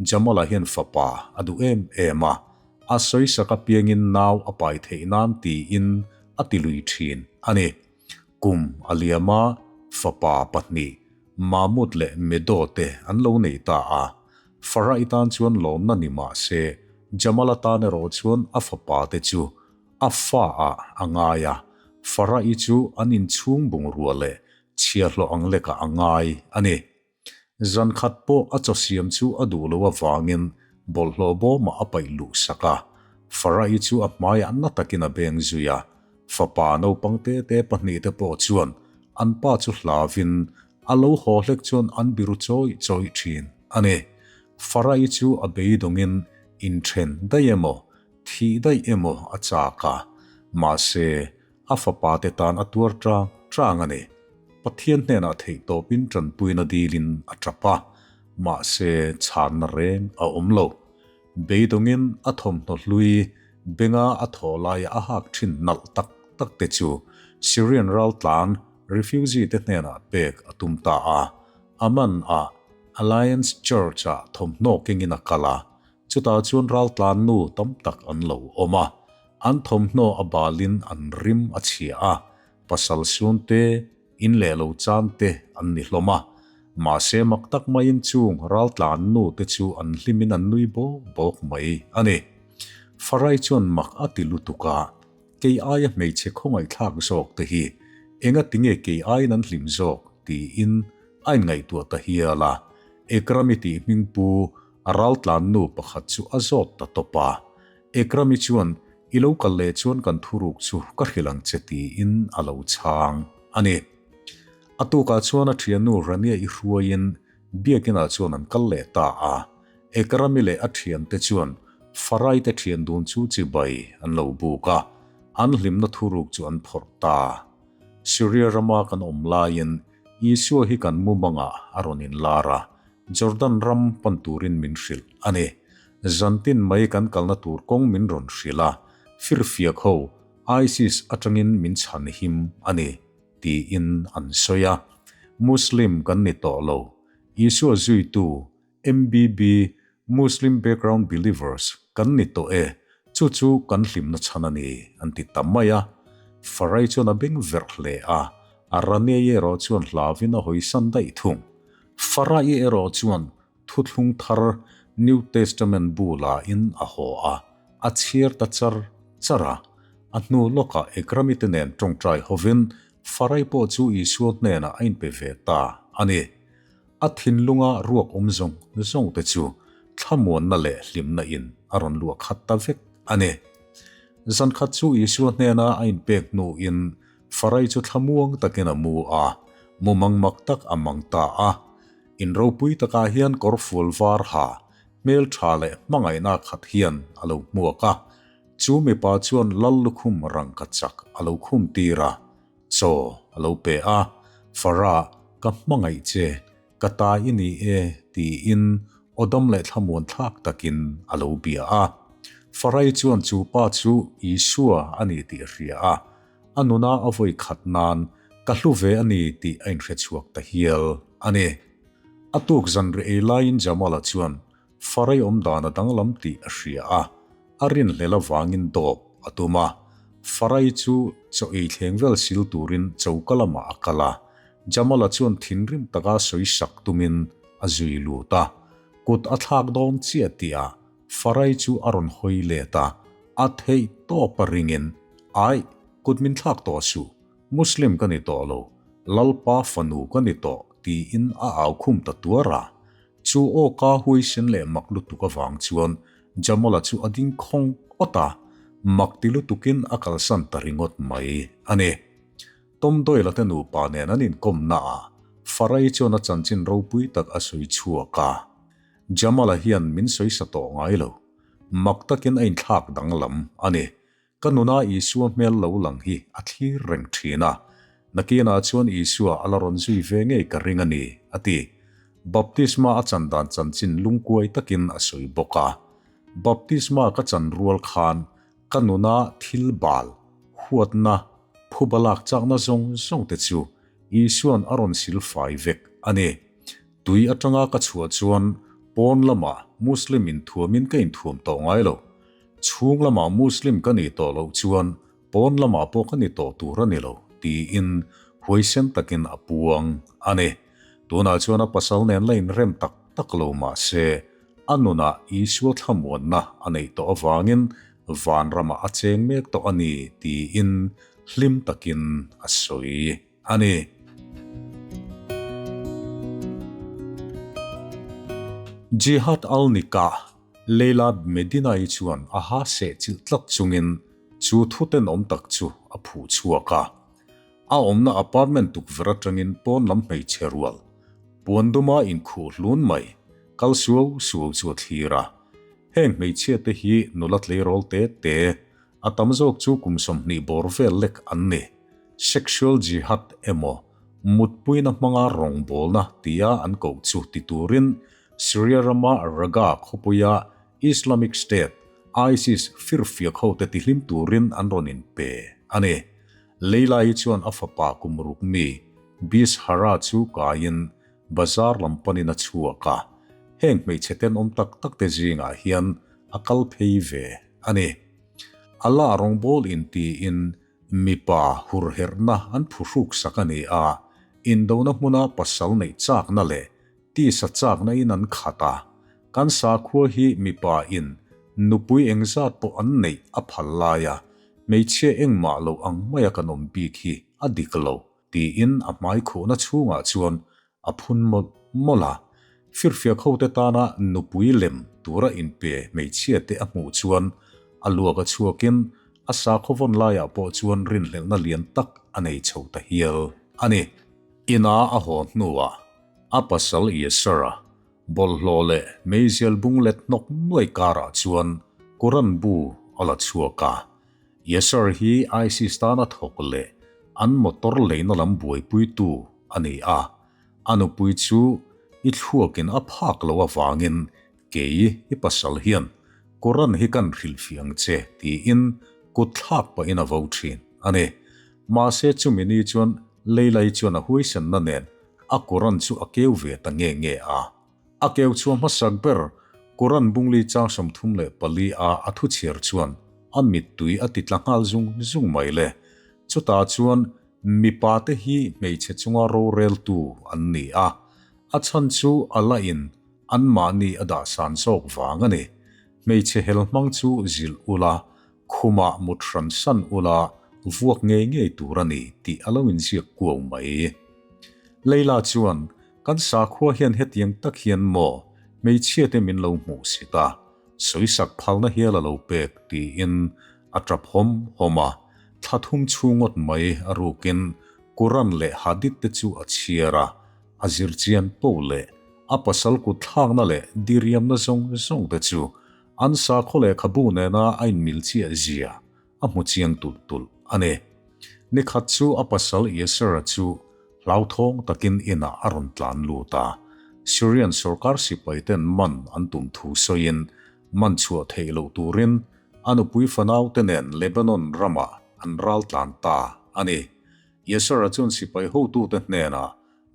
Jamal-a hian fapa a duh em em a, a sawisak apiangin nau a pai theih nan tiin a ti lui thin a ni. Kum a liam a, fapa pahnih Mahmud leh Medo te an lo nei ta a. Farah-i tan chuan lawmna ni mah se, Jamal-a tan erawh chuan a fapa te chu a fa ah a ngai a, Farah-i chu an inchhung bungrua leh chhiahhlawh ang lekah a ngai a ni. Zan khat pawh a chaw siam chu a duh lo avangin bawlhhlawh bawmah a paih luh sak a, Farah-i chu a hmaiah na takin a beng zui a, fapa naupang te te pahnihte pawh chuan an pa chu hlavin a lo haw hlek chuan an biru chawih chawih thin a ni. Farah-i chu a beidawngin inthen daih emaw, thih daih emaw a chak a, mahse a fapa te tan a tuar tang tang a ni. Pathian hnenah theihtawpin tanpuina dilin a tap a, mahse chhanna reng a awm lo. Beidawngin a thawmhnaw hlui benga a thaw laia a hak thin nalh tak tak te chu Syrian raltlan refugee te hnenah pek a tum ta a. Amman ah Alliance Church ah thawmhnaw kengin a kal a, chutah chuan raltlan nu tam tak an lo awm a. An thawmhnaw a balin an rim a chhia a, pasal sun te, in leh lo chan te an ni hlawm a. Mahse mak tak maiin chung raltlan nu te chu an hlimin an nui bawk bawk mai a ni. Farai chuan mak a ti lutuk a, Kei aia hmeichhe khawngaihthlak zawk te hi enga tinge kei aiin an hlim zawk? tiin a inngaihtuah ta hial a. Ekrami tih hming pu a raltlan nu pakhat chu a zawt ta tawp a. Ekrami chuan, I lo kal leh chuan kan thuruk chu ka hrilh ang che tiin a lo chhang a ni. A tukah chuan a thiannu Rania i hruaiin biakinah chuan an kal leh ta a. Ekrami leh a thiante chuan Farai te thian dun chu chibai an lo buk a, an hlimna thuruk chu an phawrh ta. Syria rama kan awm laiin Isua hi kan mumangah a rawn inlar a, Jordan ram pan turin min hrilh a ni. Zantin mai kan kalna tur kawng min rawn hrilh a, firfiak ho ISIS atangin min chhan him a ni, tiin an sawi a. Muslim kan ni tawh lo. Isua zuitu MBB, Muslim Background Believers, kan ni tawh e, chu chu kan hlimna chhan a ni, an ti ta mai a. Farai chuan a beng verh hle a, a Raniai erawh chuan hlauvin a hawisan daih thung. Farai erawh chuan Thuthlung Thar, New Testament, bu lain a haw a, a chhiar ta char char a. A hnu lawkah Ekrami te nen tawngtai hovin Farai pawh chu Isua hnenah a inpe ve ta a ni. A thinlunga ruak awm zawng zawng te chu thlamuanna leh hlimna in a rawn luah khat ta vek a ni. Zan khat chu Isua hnena a inpek hnuin Farai chu thlamuang takin a mu a, mumang mak tak a mang ta a. In ropui takah hian kawrfual var ha, hmel tha leh hmangaihna khat hian a lo hmuak a. Chu mipa chuan Lal lukhum rangka chak a lo khum tir a. Chaw a lo pe a, Farah, ka hmangaih che, ka ta i ni e, tiin aw dam leh thlamuan thlak takin a lo bia a. Farai chuan chu pa chu Isua a ni tih a hria a, a nuna a vawi khat nan ka hlu ve a ni tih a inhre chhuak ta hial a ni. A tuk zanriah ei laiin Jamala chuan Farai awm dan a danglam tih a hria a, a rinhlel avangin dawp a tum a. Farai chu chaw ei thleng vel sil turin choka lamah a kal a, Jamala chuan thinrim taka sawi sak tumin a zui lut a. Kut a thlak dawn chiah tihah Farai chu a rawn hawi let a, a theih tawp a ringin, Aih, kut min thlak tawh suh, Muslim ka ni tawh lo, Lalpa fanu ka ni tawh, tiin a au khum ta tuar a. Chu aw ka huaisen leh mak lutuk avang chuan Jamal-a chu a ding khawng awt a, mak ti lutukin a kalsan ta ringawt mai a ni. Tom Doyle-a te nupa nen an inkawmna ah Farai chuan a chanchin ropui tak a sawi chhuak a. Jamal-a hian min sawi sa tawh ngai lo. Mak takin a inthlak danglam a ni. Ka nuna Isua hmel lo lang hi a thlir reng thin a, nakinah chuan Isua a la rawn zui ve ngei ka ring a ni, a ti. Baptisma a chan dan chanchin lungkuai takin a sawi bawk a. Baptisma ka chan rual khan ka nuna thil bal, huatna, phuba lak chakna zawng zawng te chu Isua'n a rawn sil fai vek a ni. Tui atanga ka chhuah chuan pawn lamah Muslim inthuamin ka inthuam tawh ngai lo. Chhung lamah Muslim ka nih tawh loh chuan pawn lamah pawh ka ni tawh tur a ni lo, tiin huaisen takin a puang a ni. Tunah chuan a pasal nen la inrem tak tak lo mah se, a nunah Isua thlamuanna a neih tawh avangin vanramah a cheng mek tawh a ni, tiin hlim takin a sawi a ni. Jihad al-Nikah Leila Medina-i chuan a ha seh chilh tlat chungin chu thu tenawm tak chu a phuh chhuak a. A awmna apartment tukverh atangin pawn lam hmeichhe rual, puan duma inkhuh hlun mai, kal suau suau chu a thlir a. Heng hmeichhia te hi nula tleirawl te te, a tam zawk chu kum 20 bawr vel lek an ni. Sexual jihad emaw, mutpuina hmanga rawngbawlna tia an koh chu ti turin Syria rama Raqqa khawpuia Islamic State, ISIS, firfiak hote tihlim turin an rawn inpe a ni. Leila hi chuan a fapa kum ruk mi Bishara chu kaiin bazar lam panin a chhuak a, heng hmeichhe tenawm tak tak te zingah hian a kal phei ve a ni. Allah rawngbawl intiin mipa hurherhna an phuhruk sak a ni a, indona hmuna pasal neih chakna leh Tisa chakna in an khat a, kan sakhua hi mipa in nupui engzat pawh an neih a phal lai a, hmeichhia engmah lo ang maia kan awm bik hi a dik lo, tiin a hmai khuhna chhungah chuan a phun mawlh mawlh a. Firfiak hote tana nupui lem tura inpe hmeichhiate a hmuh chuan a luak a chhuakin a sakhaw vawn laiah pawh chuan rinhlelhna lian tak a nei chho ta hial a ni. Ina a haw hnuah a pasal Yasser-a bawlhhlawh leh meizial bung let hnawk nuai karah chuan Quran bu a la chhuak a. Yasser hi ISIS tana thawk leh an motor leina lam buaipuitu a ni a. A nupui chu i thluakin a phak loh avangin kei i pasal hian Quran hi kan hrilhfih ang che tiin kut thlak pahin a vo thin a ni. Mahse chumi ni chuan Leilai chuan a huaisenna nen a Quran chu a keu ve ta nge nge a. A keu chhuah hmasak ber Quran bungli chang 34 a a thu chhiar chuan a mittui a ti tla nghal zung zung mai le. Chutah chuan Mipa te hi hmeichhe chunga roreltu an ni a, a chhan chu a la in anmahni a dahsan zawk vang a ni. Hmeichhe hel hmang chu zilh ula, khumah mut hran san ula vuak ngei ngei tur a ni tih a lo inziak kuau mai. Leila chuan, Kan sakhua hian hetiang tak hian maw hmeichhia te min lo hmuh si ta? Sawisak phalna hial a lo pek tiin a tap hawm hawm a, thla thum chhung ngawt mai a rukin Quran leh Hadith te chu a chhiar a, a zir chian poh leh a pasal kut thlakna leh diriamna zawng zawng te chu an sakhaw lehkhabu nena a inmil chiah zia a hmu chiang tulh tulh a ni. Nikhat chu a pasal Yasser-a chu hlauthawng takin inah a rawn tlan lut a, Syrian sorkar sipaiten man an tum thu sawiin man chhuah theih loh turin a nupui fanaute nen Lebanon ramah an ral tlan ta a ni. Yasser-a chuan sipai hotute hnenah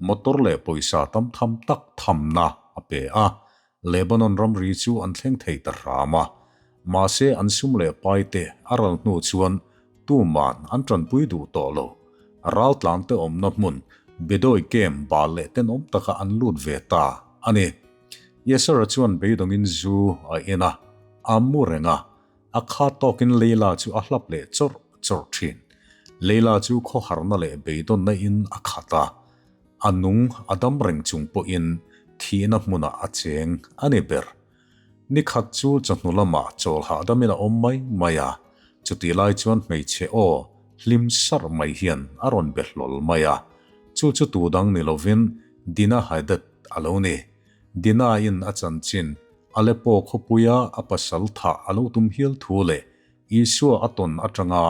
motor leh pawisa tam tham tak thamna a pe a, Lebanon ramri chu an thleng thei ta hram a, mahse an sum leh pai te a ral hnu chuan tuman an tanpui duh tawh lo. Raltlang te awmna hmun Bedoy Camp bal leh tenawm taka an lut ve ta a ni. Yasser-a chuan beidawngin zu a en a, a mu reng a, a khat tawkin Leila chu a hlap leh chawrh chawrh thin. Leila chu khawharna leh beidawnna in a khat a, A nung a dam reng chung pawhin thihna hmunah a cheng a ni ber. Ni khat chu chawhnu lamah chawl hahdamin a awm mai mai a, chutih lai chuan hmeichhe aw hlim sarh mai hian a rawn be hlawl mai a, chu chu tu dang ni lovin Dina Haddad a lo ni. Dina-in a chanchin Aleppo khawpuia a pasal thah a lo tum hial thu leh Isua a tawn atanga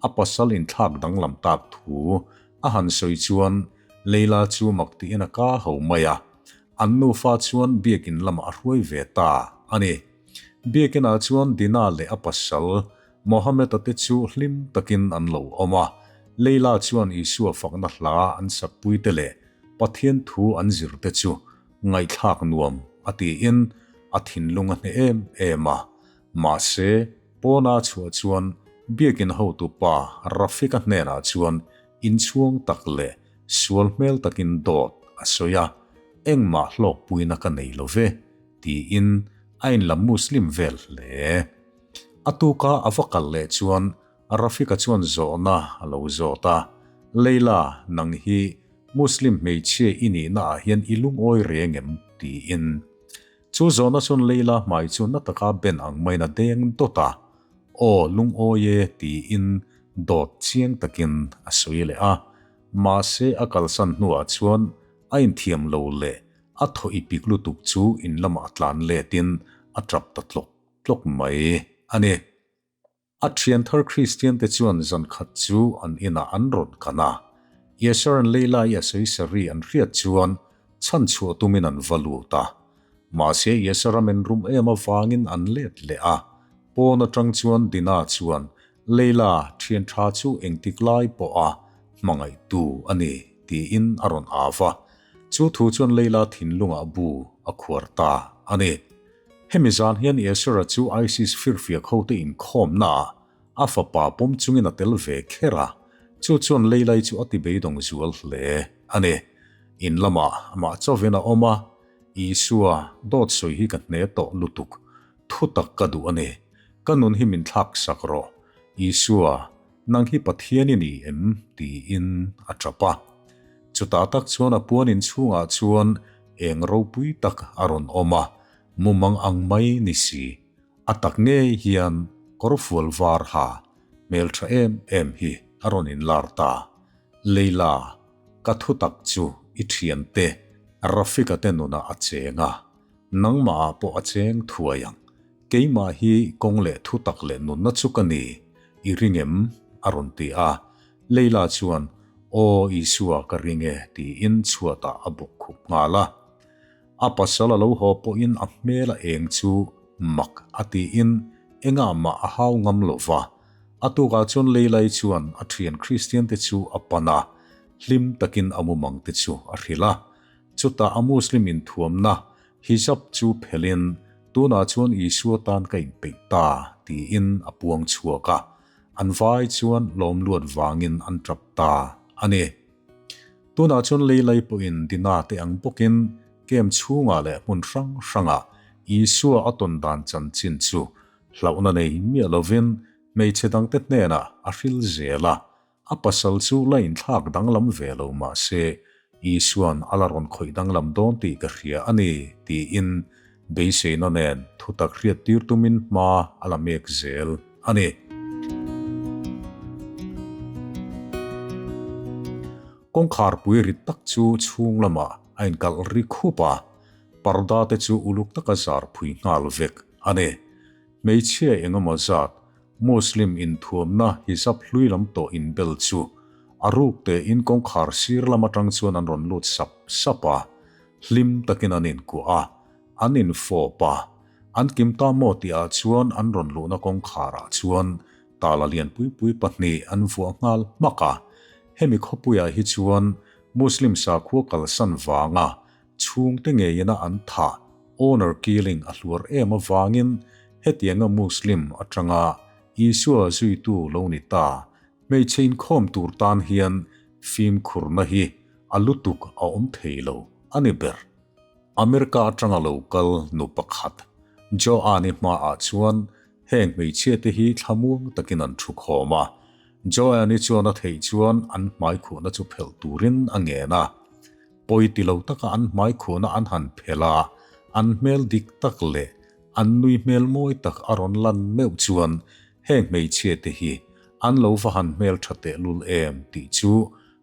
a pasal inthlak danglam tak thu a han sawi chuan Leila chu mak tiin a ka ho mai a. An nufa chuan biakin lamah a hruai ve ta a ni. Biakinah chuan Dina leh a pasal Mohammed-a te chu hlim takin an lo awm a. Leila chuan Isua fakna hla an sakpuite leh Pathian thu an zirte chu ngaihthlak nuam a tiin a thinlung a hneh em em a. Mahse, pawna chhuah chuan biakin hotu pa Rafika hnenah chuan inchhuang tak leh sual hmel takin dawt a sawi a, engmah hlawkpuina ka nei lo ve, tiin a inla Muslim vel hle. A tuka a va kal leh chuan Rafika chuan zawhna a lo zawt a, Leila, nang hi Muslim hmeichhia i nihnaah hian i lungawi reng em? tiin. Chu zawhna chuan Leila hmai chu na taka ben ang maiin a deng dawt a, Aw lungawi e tiin dawt chiang takin a sawi leh a. Mahse a kalsan hnuah chuan a inthiam lo leh a thaw ipik lutuk chu in lamah tlan letin a tap ta tlawk tlawk mai a ni. A thian thar Kristian te chuan zan khat chu an inah an rawn kan a. Yasser-a'n Leila-i a sawisari an hriat chuan chhan chhuah tumin an va lut a. Mahse Yasser-a men rum em avangin an let leh a. Pawn atang chuan Dina chuan Leila thian tha chu engtik lai pawha hmangaihtu a ni tiin a rawn au a. Chu thu chuan Leila thinlungah bu a khuar ta a ni. Hemi zan hian Yasser-a chu ISIS firfiak hote inkhawmnaah a fapa pawm chungin a tel ve kher a, chu chuan Leilai chu a ti beidawng zual hle a ni. In lamah amah chauhin a awm a, Isua, dawt sawi hi ka hne tawh lutuk, thu tak ka duh a ni, ka nun hi min thlak sak rawh, Isua, nang hi Pathian i ni em? tiin a tap a. Chutah tak chuan a puan inchhungah chuan eng ropui tak a rawn awm a, mumang ang mai ni si. A tak ngei hian kawrfual var ha hmeltha em em hi a rawn inlar ta. Leila, ka thutak chu i thiante Rafika te nunah a cheng a, nangmahah pawh a cheng thuai ang. Keimah hi kawng leh thutak leh nunna chu ka ni, i ring em? a rawn ti a. Leila chuan, Aw Isua ka ring e tiin chhuatah a bawk khup nghal a. A pasal a lo haw pawhin a hmel a eng chu mak a tiin engah mah a hau ngam lo va. A tukah chuan Leilai chuan a thian Kristian te chu a pan a, hlim takin a mumang te chu a hrilh a. Chutah a Muslim inthuamna hijab chu phelhin tunah chuan Isua tan ka inpeih ta tiin a puang chhuak a, an vai chuan lawmluat vangin an tap ta a ni. Tunah chuan Leilai pawhin Dina te ang bawkin camp chhungah leh hmun hrang hrangah Isua a tawn dan chanchin chu hlauhna nei miah lovin hmeichhe dangte hnenah a hril zel a, A pasal chu la inthlak danglam ve lo mah se, Isua'n a la rawn khawih danglam dawn tih ka hria a ni, tiin beiseina nen thutak hriattir tumin hma a la mek zel a ni. Kawngkharpui rit tak chu chhung lamah a inkalh ri khup a, parda te chu uluk taka zar phui nghal vek a ni. Hmeichhia engemaw zat Muslim inthuamna hijab hlui lam tawh inbel chu a ruk tein kawngkhar sir lam atang chuan an rawn lut sap sap a, hlim takin an inkuah a, an infawp a. An kim ta maw tihah chuan an rawn luhna kawngkharah chuan tala lian pui pui pahnih an vuah nghal hmak a. Hemi khawpuiah hi chuan Muslim sakhua kalsan vanga Chhungte ngeina an thah, honor killing, a hluar em avangin hetianga Muslim atanga Isua zuitu lo ni ta hmeichhe inkhawm tur tan hian fimkhurna hi a lutuk a awm thei lo a ni ber. America atanga lo kal nu pakhat Joanne-i hmaah chuan heng hmeichhiate hi thlamuang takin an thu khawm a. Joanne-i chuan a theih chuan an hmaikhuhna chu phelh turin a ngen a. Pawi ti lo taka an hmaikhuhna an han phelh a, an hmel dik tak leh an nui hmel mawi tak a rawn lan meuh chuan heng hmeichhia te hi an lo va han hmel tha tehlul em tih chu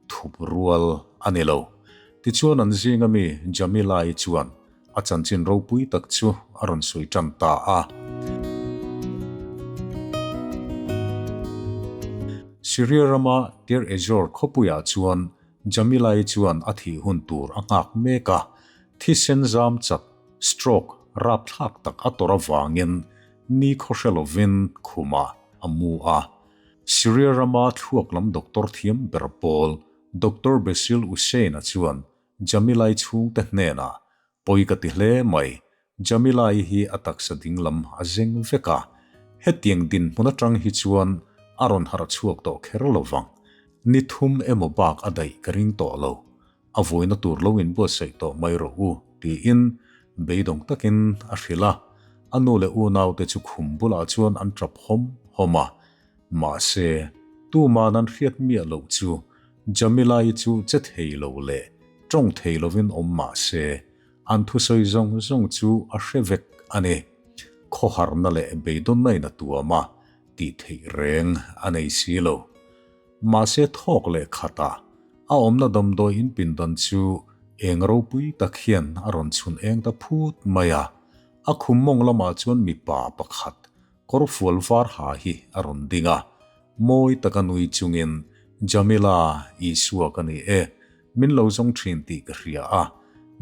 thup rual a ni lo. Tichuan an zinga mi Jamila-i chuan A chanchin ropui tak chu a rawn sawi tan ta a. Syria rama Deir Ezzor khawpuiah chuan Jamila-i chuan a thih hun tur a nghak mek a, thisen zam chak, stroke, rapthlak tak a tawrh avangin ni khawhre lovin khumah a mu a. Syria rama thluak lam doctor thiam ber pawl Doctor Basil Hussein-a chuan Jamilai chhungte hnenah, Pawi ka ti hle mai, Jamilai hi a taksa dinglam a zeng vek a, hetiang dinhmun atang hi chuan a rawn harh chhuak tawh kher lo vang. Ni thum emaw bak a daih ka ring tawh lo, a vuaina tur lo inbuatsaih tawh mai rawh u, tiin beidawng takin a hrilh a. A nu leh unaute chu khum bulah chuan an tap hawm hawm a, mahse, tuman an hriat miah loh chu Jamila-i chu che thei lo leh tawng thei lovin awm mah se, an thusawi zawng zawng chu a hre vek a ni. Khawharna leh beidawnnain a tuam a, tih theih reng a nei si lo. Mahse thawk leh khatah a awmna damdawi in pindan chu eng ropui tak hian a rawn chhun eng ta phut mai a, a khum mawng lamah chuan mipa pakhat kawrfual var ha hi a rawn ding a, Mawi taka nui chungin, Jamila, Isua ka ni e, min lo zawng thin tih ka hria a,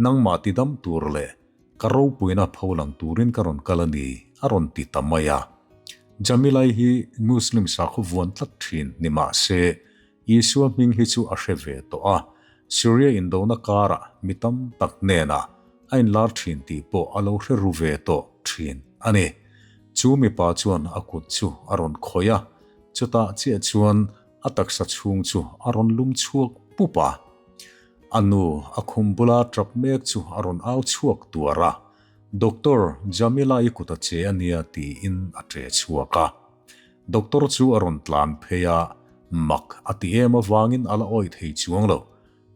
nangmah tidam tur leh ka ropuina pho lang turin ka rawn kal a ni, a rawn ti ta mai a. Jamilai hi Muslim sakhaw vuan tlat thin ni mah se, Isua hming hi chu a hre ve tawh a, Syria indona karah mi tam tak hnenah a inlar thin tih pawh a lo hre ru ve tawh thin a ni. Chu mipa chuan a kut chu a rawn khawih a, chutah chiah chuan a taksa chhung chu a rawn lum chhuak pup a. A nu a khum bula tap mek chu a rawn au chhuak tuar a, Doctor, Jamila-i kut a che a nia tiin a ṭe chhuak a. Doctor chu a rawn tlan phei a, mak a ti em avangin a la awih thei chuang lo.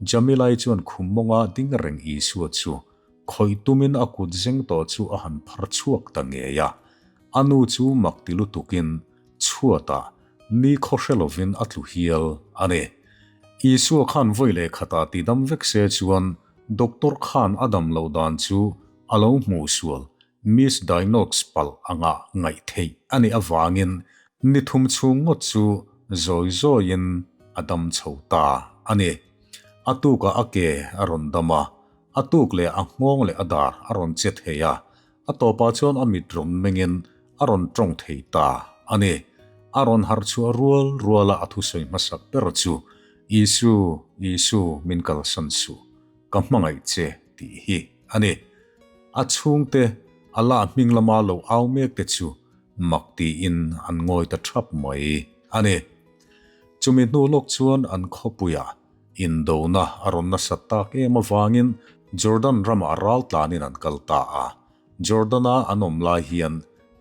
Jamila-i chuan khum mawnga ding reng Isua chu. Khawih tumin a kut zeng tawh chu a han phar chhuak ta ngei a. A nu chu mak ti lutukin chhuatah ni khaw hre lovin a tlu hial a ni. Isua khan vawi leh khatah ti dam vek se chuan doctor khan a dam loh dan chu a lo hmuh sual, misdiagnose, palh anga ngaih theih a nih avangin ni thum chhung ngawt chu zawi zawiin a dam chho ta a ni. A tukah a ke a rawn dam a, a tuk leh a nghawng leh a dar a rawn che thei a, A tawpah chuan a mit rawn mengin a rawn tawng thei ta a ni. A rawn harh chhuah rual ruala a thusawi hmasak ber chu, Isu, Isu, min kalsan suh, ka hmangaih che tih hi a ni. A chhungte, a lah hming lama lo au mek te chu mak tiin an ngawi ta thap mai a ni. Chumi hnu lawk chuan an khawpuiah Indona a rawn nasat tak em avangin Jordan ramah ral tlanin an kal ta a. Jordan-a an awm lai hian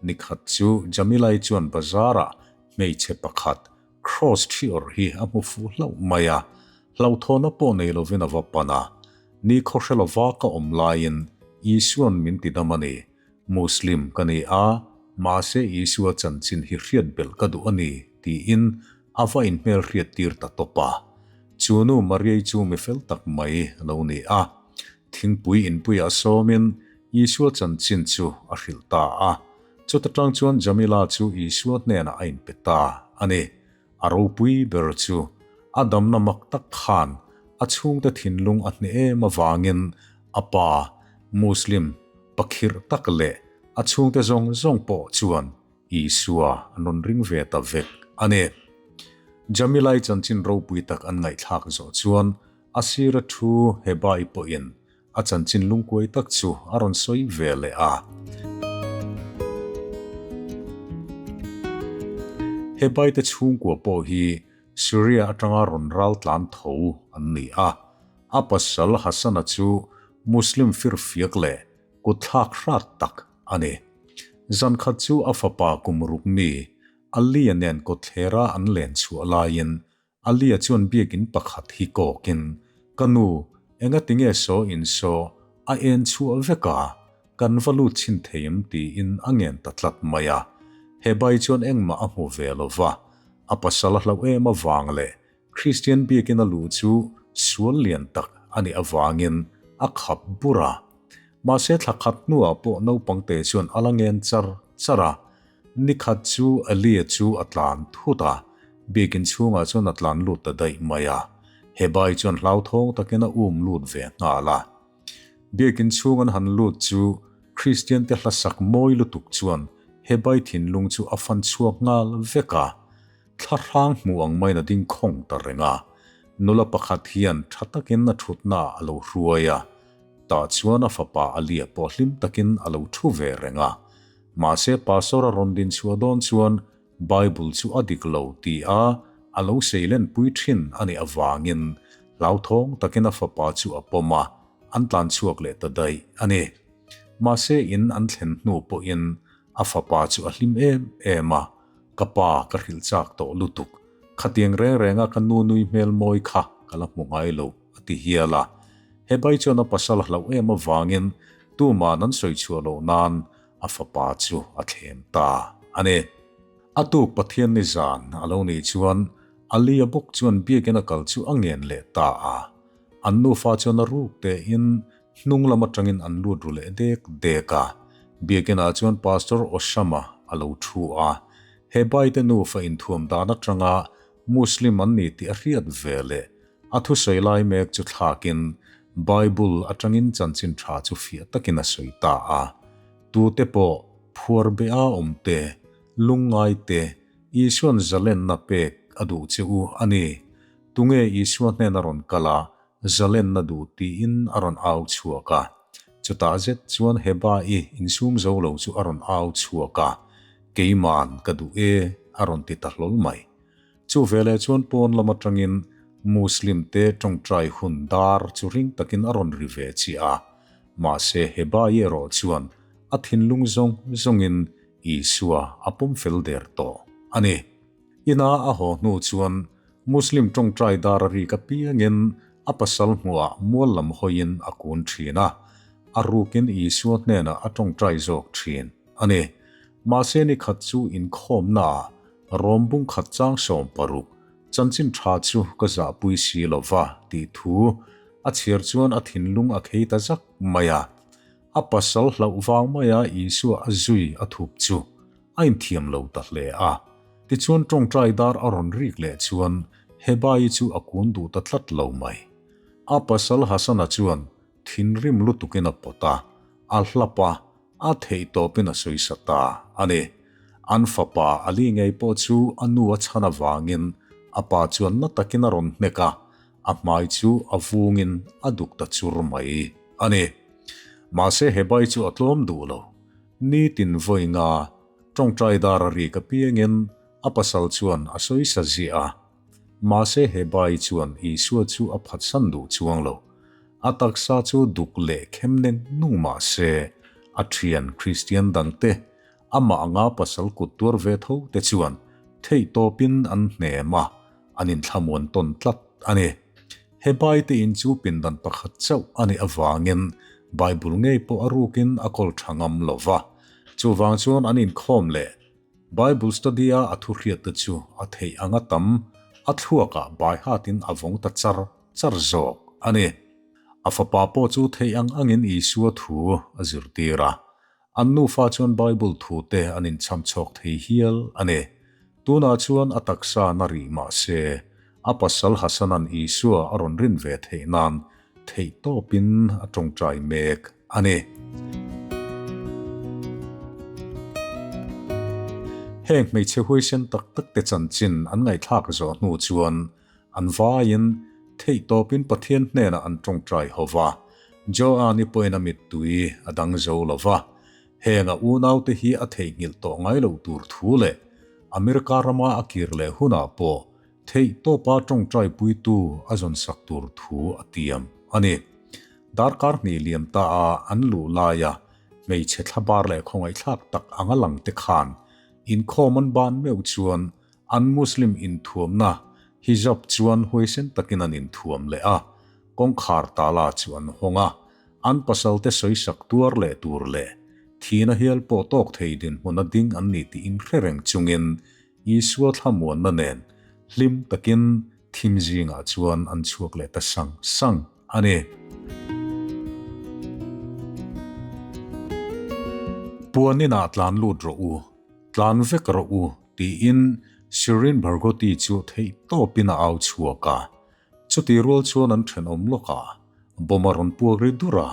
nikhat chu Jamilai chuan bazar-ah hmeichhe pakhat cross thi awrh hi a hmu fuh hlauh mai a, hlauhthawhna pawh nei lovin a va pan a. Ni khawhre lova ka awm laiin Isua'n min ti dam a ni. Muslim ka ni a, mahse Isua chanchin hi hriat belh ka duh a ni, tiin A va inhmelhriat tir ta tawp a. Chu nu Mariai chu mi fel tak mai a lo ni a. Thingpui inpuiah sawmin Isua chanchin chu a hrilh ta a. Chuta tang chuan Jamila chu Isua hnenah a inpe ta a ni. A ropui ber chu a damna mak tak khan a chhungte thinlung a hneh em avangin a pa, Muslim, pakhirh tak leh a chhungte zawng zawng pawh chuan Isua an rawn ring ve ta vek a ni. Jamilai chanchin ropui tak an ngaihthlak zawh chuan a sira thu Hebai pawhin a chanchin lungkuai tak chu a rawn sawi ve leh a. Hebai te chhungkua pawh hi Syria atanga rawn ral tlan tho an ni a. A pasal Hassana chu Muslim firfiak leh kutthlak hrat tak a ni. Zan khat chu a fapa kum ruk mi Alia nen kawtthlera an len chhuah laiin Alia chuan biakin pakhat hi kawkin, Ka nu, engatinge saw in saw a en chhuah vek a, kan va lut chhin thei em tiin a ngen ta tlat mai a. He bai chuan engmah a hmu ve lo va, a pasal a hlauh em avang leh Kristian biakin a luh chu sual lian tak a nih avangin a khap bur a. Mahse thla khat hnuah pawh naupangte chuan a la ngen char char a. Ni khat chu Elia chu a tlan thut a, biakin chhungah chuan a tlan lut ta daih mai a. Hebai chuan hlauthawng takin a um lut ve nghal a. Biakin chhung an han lut chu Kristiante hlasak mawi lutuk chuan Hebai thinlung chu a fan chhuak nghal vek a. Thla hrang hmuh ang maiin a ding khawng ta reng a, nula pakhat hian tha takin a thutna a lo hruai a, tah chuan a fapa Alia pawh hlim takin a lo thu ve reng a. Mahse Pastor a rawn din chhuah dawn chuan Bible chu a dik lo ti a a lo seilenpui thin a nih avangin hlauthawng takin a fapa chu a pawm a, an tlan chhuak leh ta daih a ni. Mahse in an thlen hnu pawhin a fapa chu a hlim em em a, Ka pa ka hrilh chak tawh lutuk, khatiang reng renga ka nu nui hmel mawi kha ka la hmu ngai lo, a ti hial a. Hebai chuan a pasal hlauh em avangin tuman an sawi chhuah loh nan a fapa chu a thlem ta a ni. A tuk Pathian ni zan a lo nih chuan Alia bawk chuan biakin a kal chu a ngen leh ta a. An nufa chuan a ruk tein Hnung lam atangin an lut ru leh dek dek a, biakinah chuan Pastor Osama a lo thu a. He baite nufa inthuam dan atanga Muslim an ni tih a hriat ve leh a thusawi lai mek chu thlakin Bible atangin chanchin tha chu fiah takin a sawi ta a. Tute pawh phuar be a awm te, lungngai te, Isua'n zalenna pek a duh che u a ni. Tunge Isua hnena rawn kal a, Zalenna duh tiin a rawn au chhuak a. Chutah zet chuan Heba-i insum zo lo chu a rawn au chhuak a, Keima'n ka duh e, a rawn ti ta hlawl mai. Chu veleh chuan pawn lam atangin Muslim te tawngtai hun dar chu ring takin a rawn ri ve chiah a. Mahse Heba-i erawh chuan a thinlung zawng zawngin Isua a pawm fel der tawh a ni. Ina a haw hnu chuan Muslim tawngtai dar a rik apiangin a pasal hmuhah mual lam hawiin a kun thin a. a rukin Isua hnenah a tawngtai zawk thin a ni. Mahse ni khat chu inkhawmnaah Rom bung khat chang 60 chanchin tha chu ka zahpui si lo va tih thu a chhiar chuan a thinlung a khei ta zak mai a. A pasal hlauh vang maia Isua a zui a thup chu a inthiam lo ta hle a. Tichuan tawngtai dar a rawn rik leh chuan Hebai chu a kun duh ta tlat lo mai. A pasal Hasana chuan thinrim lutukin a pawt a, a hlap a, a theih tawpin a sawisa ta a ni. An fapa Ali ngei pawh chu a nu a chhan avangin a pa chuan na takin a rawn hnek a, a hmai chu a vungin a duk ta chur mai a ni. Mahse Hebai chu a tlawm duh lo. Nitin vawi nga tawngtai dar a rik apiangin a pasal chuan a sawisa ziah a. Mahse Hebai chuan Isua chu a phatsan duh chuang lo. A taksa chu duk leh khem neng nung mah se, a thian Kristian dangte, amah anga pasal kut tuar ve tho te chuan theihtawpin an hnem a, an inthlamuan tawn tlat a ni. Hebai te in chu pindan pakhat chauh a nih avangin Bible ngei pawh a rukin a kawl tha ngam lo va. Chuvang chuan an inkhawm leh Bible study-a a thuhriat te chu a theih anga tam a thluakah bai hatin a vawng ta char char zawk a ni. A fapa pawh chu theih ang angin Isua thu a zirtir a. An nufa chuan Bible thute an inchham chhawk thei hial a ni. Tunah chuan a taksa na rih mah se, a pasal Hasana'n Isua a rawn rin ve theih nan theih tawpin a tawngtai mek a ni. Heng hmeichhe huaisen tak tak te chanchin an ngaihthlak zawh hnu chuan An vaiin theihtawpin Pathian hnenah an tawngtai ho va, Joani pawhin a mittui a dang zo lo va. Heng a unaute hi a theihnghilh tawh ngai loh tur thu leh America rama a kir leh hunah pawh theihtawpa tawngtai puitu a zawnsak tur thu a tiam a ni. Darkar hnih liam ta a an luh laia hmeichhe thlabar leh khawngaihthlak tak anga langte khan inkhawm an ban meuh chuan An Muslim inthuamna hijab chuan huaisen takin an inthuam leh a, kawngkhar tala chu an hawng a, an pasalte sawisak tuar leh tur leh thihna hial pawh tawk thei dinhmuna ding an ni tih inhre reng chungin Isua thlamuanna nen hlim takin thim zingah chuan an chhuak leh ta sang sang a ni. Puan inah tlan lut rawh u, tlan vek rawh u. Tiin Shirin Barghouti chu theih tawpin a au chhuak a. Chutih rual chuan an thenawm lawk a, bomb a rawn puak ri dur a.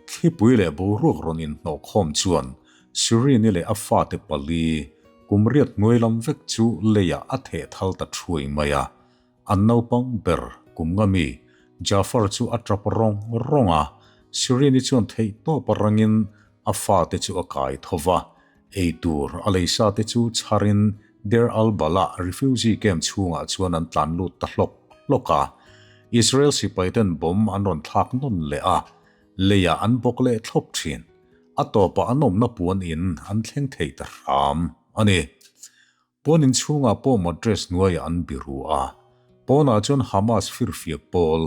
Thlipui leh boruak rawn inhnawh khawm chuan Shirin-i leh a fate pali kum riat hnuai lam vek chu leiah a theh thal ta thuai mai a. An naupang ber kum nga mi Jafar chu a tap rawng rawng a, Shirin-i chuan theih tawp a rangin a fate chu a kai tho va, ei tur a leisa te chu chharin Deir al-Balah refugee camp chhungah chuan an tlan lut ta hlawk hlawk a. Israel sipai ten bomb an rawn thlak nawn leh a, leiah an bawk leh thlawp thin. A tawpah an awmna puan in an thleng thei ta hram a ni. Puan in chhungah pawh mattress hnuaiah an biru a, pawnah chuan Hamas firfiak pawl,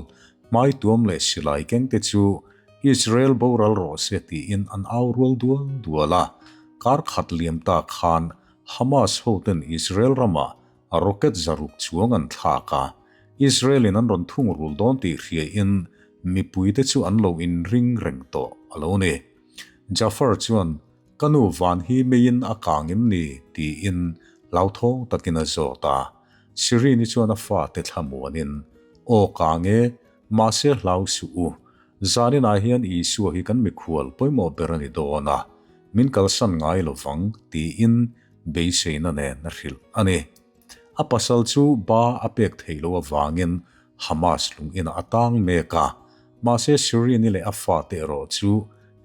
hmaituam leh silai kengte chu Israel boral rawh se tiin an au rual dual dual a, kar khat liam ta khan Hamas hoten Israel ramah rocket zaruk chuang an thlak a, Israel in an rawn thungrul dawn tih hriain mipuite chu an lo inring reng tawh a lo ni. Jafar chuan Ka nu van hi meiin a kang em ni? tiin hlauthawng takin a zawt a. Sirini chuan a fate thlamuanin, Aw kang e, mahse hlau suh u. Zaninah hian Isua hi kan mikhual pawimawh ber a ni dawn a, min kalsan ngai lo vang, tiin beiseina nen a hrilh a ni. A pasal chu ba a pek theih loh avangin Hamas lung inah a tang mek a, mahse Sirini leh a fate erawh chu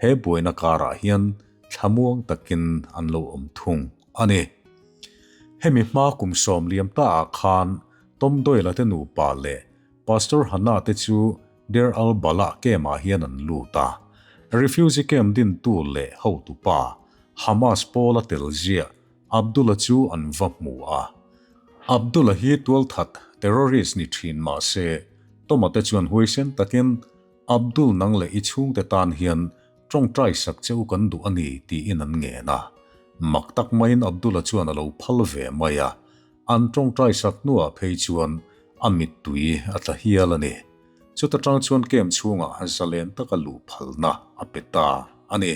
he buaina karah hian thlamuang takin an lo awm thung a ni. Hemi hma kum sawm liam ta ah khan Tom Doyle-a te nupa leh Pastor Hanna te chu Deir al-Balah camp ah hian an lut a. Refugee camp dintu leh hotupa Hamas pawla tel ziah Abdullah chu an va hmu a. Abdullah hi tualthat, terrorist, ni thin mah se, Toma te chuan huaisen takin, Abdul nang leh i chhungte tan hian Tawngtai sak che u kan duh a ni, tiin an ngen a. Mak tak maiin Abdul-a chuan a lo phal ve mai a. An tawngtai sak hnuah phei chuan a mittui a tla hial a ni. Chuta tang chuan camp chhungah zalen taka luh phalna a pe ta a ni.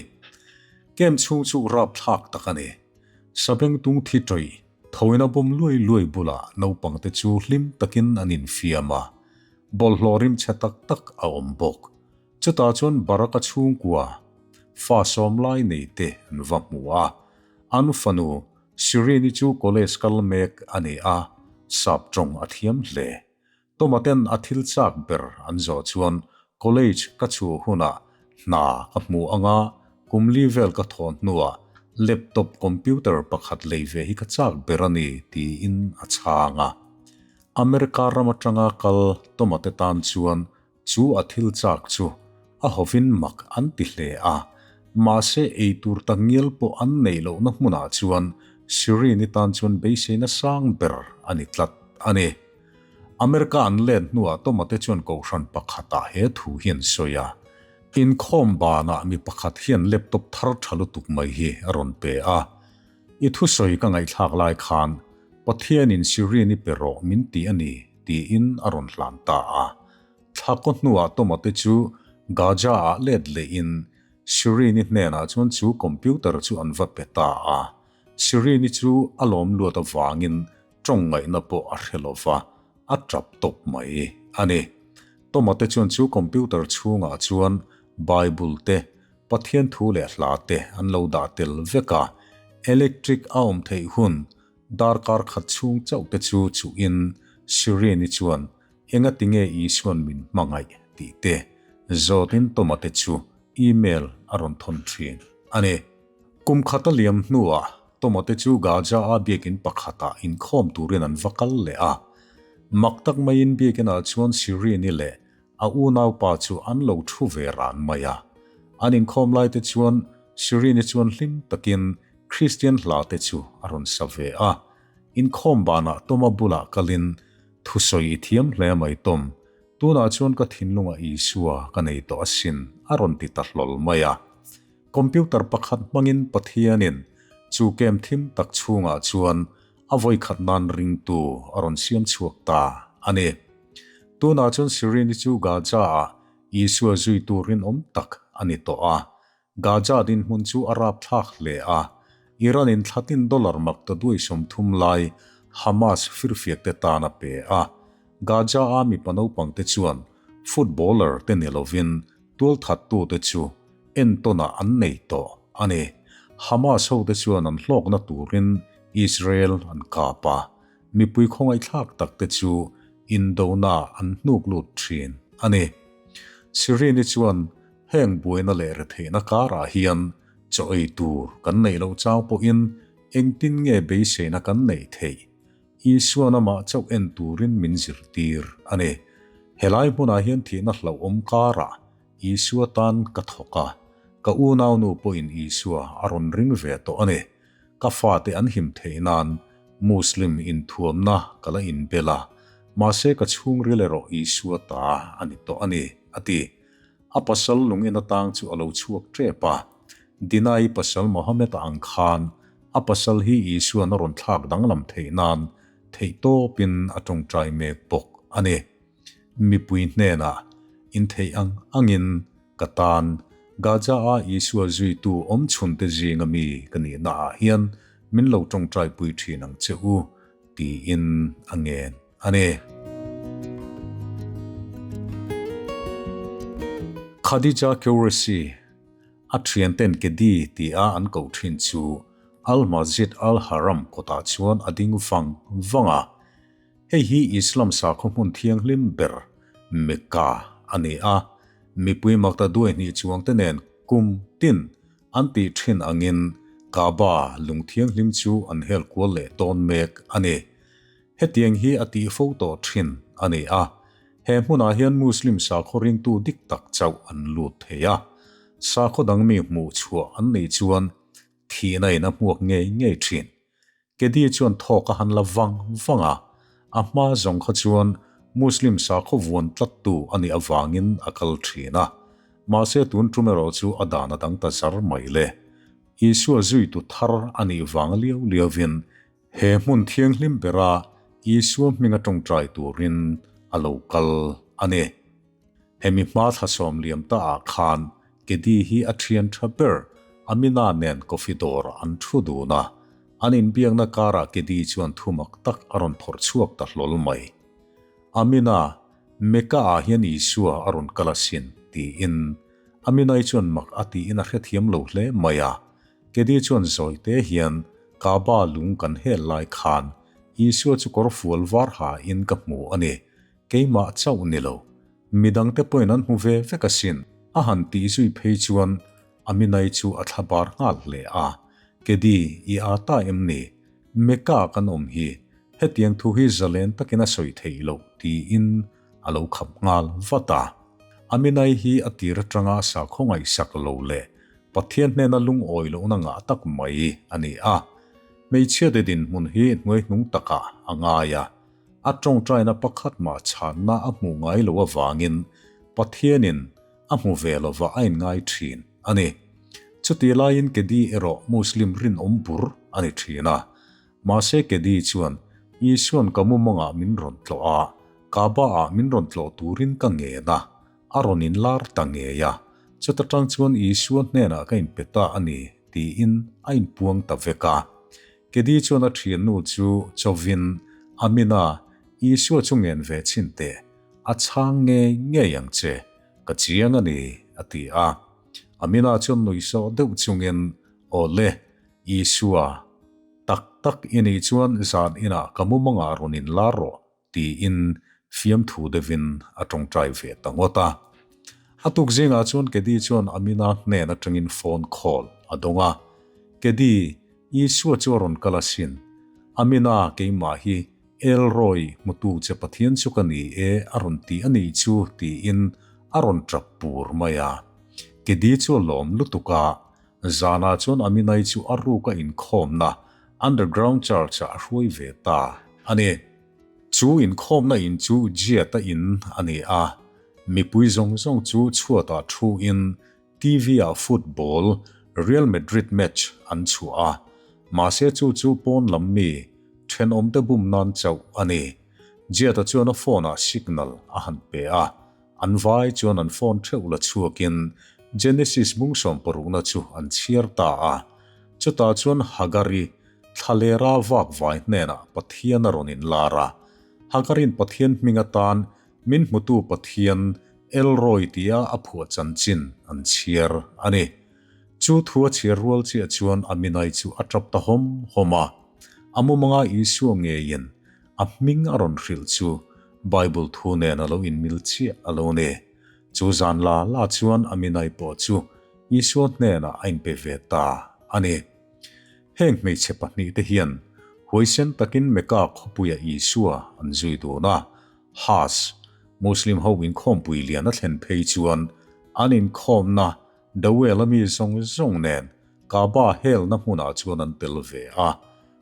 Camp chhung chu rapthlak tak a ni. Sabengtung thi tawih thoin a bawm luai luai bulah naupangte chu hlim takin an infiam a, bawlhhlawh rimchhe tak tak a awm bawk. Chutah chuan Baraka chhungkua fa sawm lai nei te an va hmu a, an fanu Shirin-i chu college kal mek a ni a, sap tawng a thiam hle. Toma ten a thil chak ber an zawh chuan college ka chhuah hunah hna ka hmu anga kum li vel ka thawn hnuah laptop computer pakhat lei ve hi ka chak ber a ni tiin a chhang a. America ram atanga kal Toma te tan chuan Chu a thil chak chu a hovin mak an ti hle a, mahse ei tur tak ngial pawh an neih lohna hmunah chuan Shirin-i tan chuan beiseina sang ber a ni tlat a ni. America an let hnuah Toma te chuan kohhran pakhatah he thu hi an sawi a, Inkhawm banah mi pakhat hian laptop thar tha lutuk mai hi a rawn pe a, I thusawi ka ngaihthlak lai khan Pathianin Shirin-i pe rawh min ti a ni tiin a rawn hlan ta a. Thla kaw hnuah Toma te chu Gaza-ah let lehin Shirin-i hnenah chuan chu computer chu an va pe ta a. Shirin-i chu a lawm luat avangin tawng ngaihna pawh a hre lo va, a tap tawp mai a ni. Toma te chuan chu computer chhungah chuan Bible te, Pathian thu leh hla te an lo dah tel vek a, electric a awm theih hun Darkar khat chhung chauh te chu chuhin Shirin-i chuan engati nge Isua'n min hmangaih tih te zawtin Toma te chu email a rawn thawn thin a ni. Kum khat a liam hnuah Toma te chu Gaza-a biakin pakhatah inkhawm turin an va kal leh a. Mak tak maiin biakinah chuan Shirin-i leh a unaupa chu an lo thu ve ran mai a. An inkhawm lai te chuan Shirin-i chuan hlim takin Kristian hla te chu a rawn sa ve a. Inkhawm banah Toma bulah kalin, Thusawi i thiam hle mai Tom, tunah chuan ka thinlungah Isua ka nei tawh asin a rawn ti ta hlawl mai a. Computer pakhat hmangin Pathianin chu kem thim tak chhungah chuan a vawikhat nan ringtu a rawn siam chhuak ta a ni. Tunah chuan Shirin-i chu Gaza-ah Isua zuitu rinawm tak a ni tawh a. Gaza dinhmun chu a rapthlak hle a, Iran-in thlatin dollar mak ta duai 30 lai Hamas firfiakte tan a pe a. Gaza-a mipa naupangte chuan footballer te ni lovin tualthattute chu entawnah an nei tawh a ni. Hamas hote chuan an hlawkna turin Israel an kap a, mipui khawngaihthlak takte chu indona an hnuk lut thin a ni. Shirin-i chuan heng buaina leh retheihna karah hian chaw ei tur kan neih loh chang pawhin engtin nge beiseina kan neih theih? Isuan amah chauh en turin min zirtir a ni. Helai hmunah hian thihna hlauhawm karah Isua tan ka thawk a, ka unaunu pawhin Isua a rawn ring ve tawh a ni. Ka fate an him theih nan Muslim inthuamna ka la inbel a, mahse ka chhungril erawh Isua ta a ni tawh a ni, a ti. A pasal lungin atang chu a lo chhuak tep a, Dinai pasal Mohammed-a ang khan a pasal hi Isua'n a rawn thlak danglam theih nan theihtawpin a tawngtai mek bawk a ni. Mipui hnenah intheih ang angin ka tan Gaza-a Isua zuitu awmchhunte zinga mi ka nihnaah hian min lo tawngtaipui thin ang che u, tiin a ngen a ni. Khadija Qureshi, a thianten Kedi tia an koh thin chu Al-Masjid Al-Haram kawtah chuan a ding vang vang a. Hei hi Islam sakhaw hmun thianghlim ber Mecca a ni a, mipui makta duai hnih chuangte nen kum tin an tih thin angin Kaaba lung thianghlim chu an hel kual leh tawn mek a ni. Hetiang hi a tih fo tawh thin a ni a, he hmunah hian Muslim sakhaw ringtu dik tak chauh an lut thei a, sakhaw dang mi hmuh chhuah an neih chuan thihna in a hmuak ngei ngei thin. Kedi chuan thawk a han la vang vang a, a hma zawng kha chuan Muslim sakhaw vuan tlattu a nih avangin a kal thin a. Mahse tun tum erawh chu a dan a dang ta zar mai le. Isua zuitu thar a nih vang liau liauvin he hmun thianghlim bera Isua hminga tawngtai turin a lo kal a ni. Hemi hma thlasawm liam ta ah khan Kedi hi a thian tha ber Amina nen coffee dawr an thu dun a, an inbiakna karah Kedi chuan thu mak tak a rawn phawrh chhuak ta hlawl mai. Amina, Mecca ah hian Isua a rawn kal asin, tiin Aminai chuan mak a tiin a hrethiam lo hle mai a. Kedi chuan zawi te hian Kaaba lung kan hel lai khan Isua chu kawr fual var ha in ka hmu a ni, Keimah chauh ni lo, midangte pawhin an hmu ve vek asin, a han tih zui phei chuan Aminai chu a thla bar nghal hle a. Kedi, i â ta em ni? Mecca kan awm hi, hetiang thu hi zalen takin a sawi theih loh, tiin a lo khap nghal vat a. Aminai hi a tir atanga sakhaw ngaihsak lo leh Pathian hnena lungawi lohna ngah tak mai a ni a. Hmeichhiate dinhmun hi hnuaihnung takah a ngai a. A tawngtaina pakhat mah chhanna a hmuh ngai loh avangin Pathianin a hmu ve lova a inngai thin a ni. Chutih laiin Kedi erawh Muslim rinawm bur a ni thin a. Mahse Kedi chuan Isua'n ka mumangah min rawn tlawh a, Kaaba-ah min rawn tlawh turin ka ngen a, a rawn inlar ta ngei a. Chuta tang chuan Isua hnenah ka inpe ta a ni tiin a inpuang ta vek a. Kedi chuan a thiannu chu chawvin, Amina, Isua chu ngen ve chhin teh, a chhang ngei ngei ang che, ka chiang a ni, a ti a. Amina chuan nuihsawh deuh chungin, Aw le, Isua, tak tak i nih chuan zan inah ka mumangah rawn inlar rawh, tiin fiamthu deuhin a tawngtai ve ta ngawt a. A tuk zingah chuan Kedi chuan Amina hnen atangin phone call a dawng a, Kedi, Isua chu a rawn kal asin. Amina, keimah hi Elroy hmutu che Pathian chu ka ni e a rawn ti a nih chu tiin a rawn tap pur mai a. Kedi chu a lawm lutuk a, zanah chuan Aminai chu a ruk a inkhawmna Underground Church ah a hruai ve ta a ni. Chu inkhawmna in chu Jiat-a in a ni a, mipui zawng zawng chu chhuatah thu in TV-ah football Real Madrid match an chhuah a, mahse chu chu pawn lam mi thenawmte bum nan chauh a ni. Jiat-a chuan a phone-ah signal a han pe a, an vai chuan an phone theuh la chhuakin Genesis bung sawmparukna chu an chhiar ta a. Chutah chuan Hagari Thlalera vak vai hnenah Pathian a rawn inlar a. Hagarin Pathian hming atan min hmutu Pathian Elroy tia a phuah chanchin an chhiar a ni. Chu thu a chhiar rual chiah chuan a minai chu a tap ta hawm hawm a. A mumanga Isua ngeiin a hming a rawn hrilh chu Bible thu nen a lo inmil chiah a lo ni. Chu zan la la chuan a minai pawh chu Isua hnenah a inpe ve ta a ni. Heng hmeichhe pahnihte hian huaisen takin Mecca khawpuia Isua an zui dun a, Hajj, Muslim ho inkhawmpui lian a thlen phei chuan an inkhawmna Dawela mi zawng zawng nen Kaaba helna hmunah chuan an tel ve a,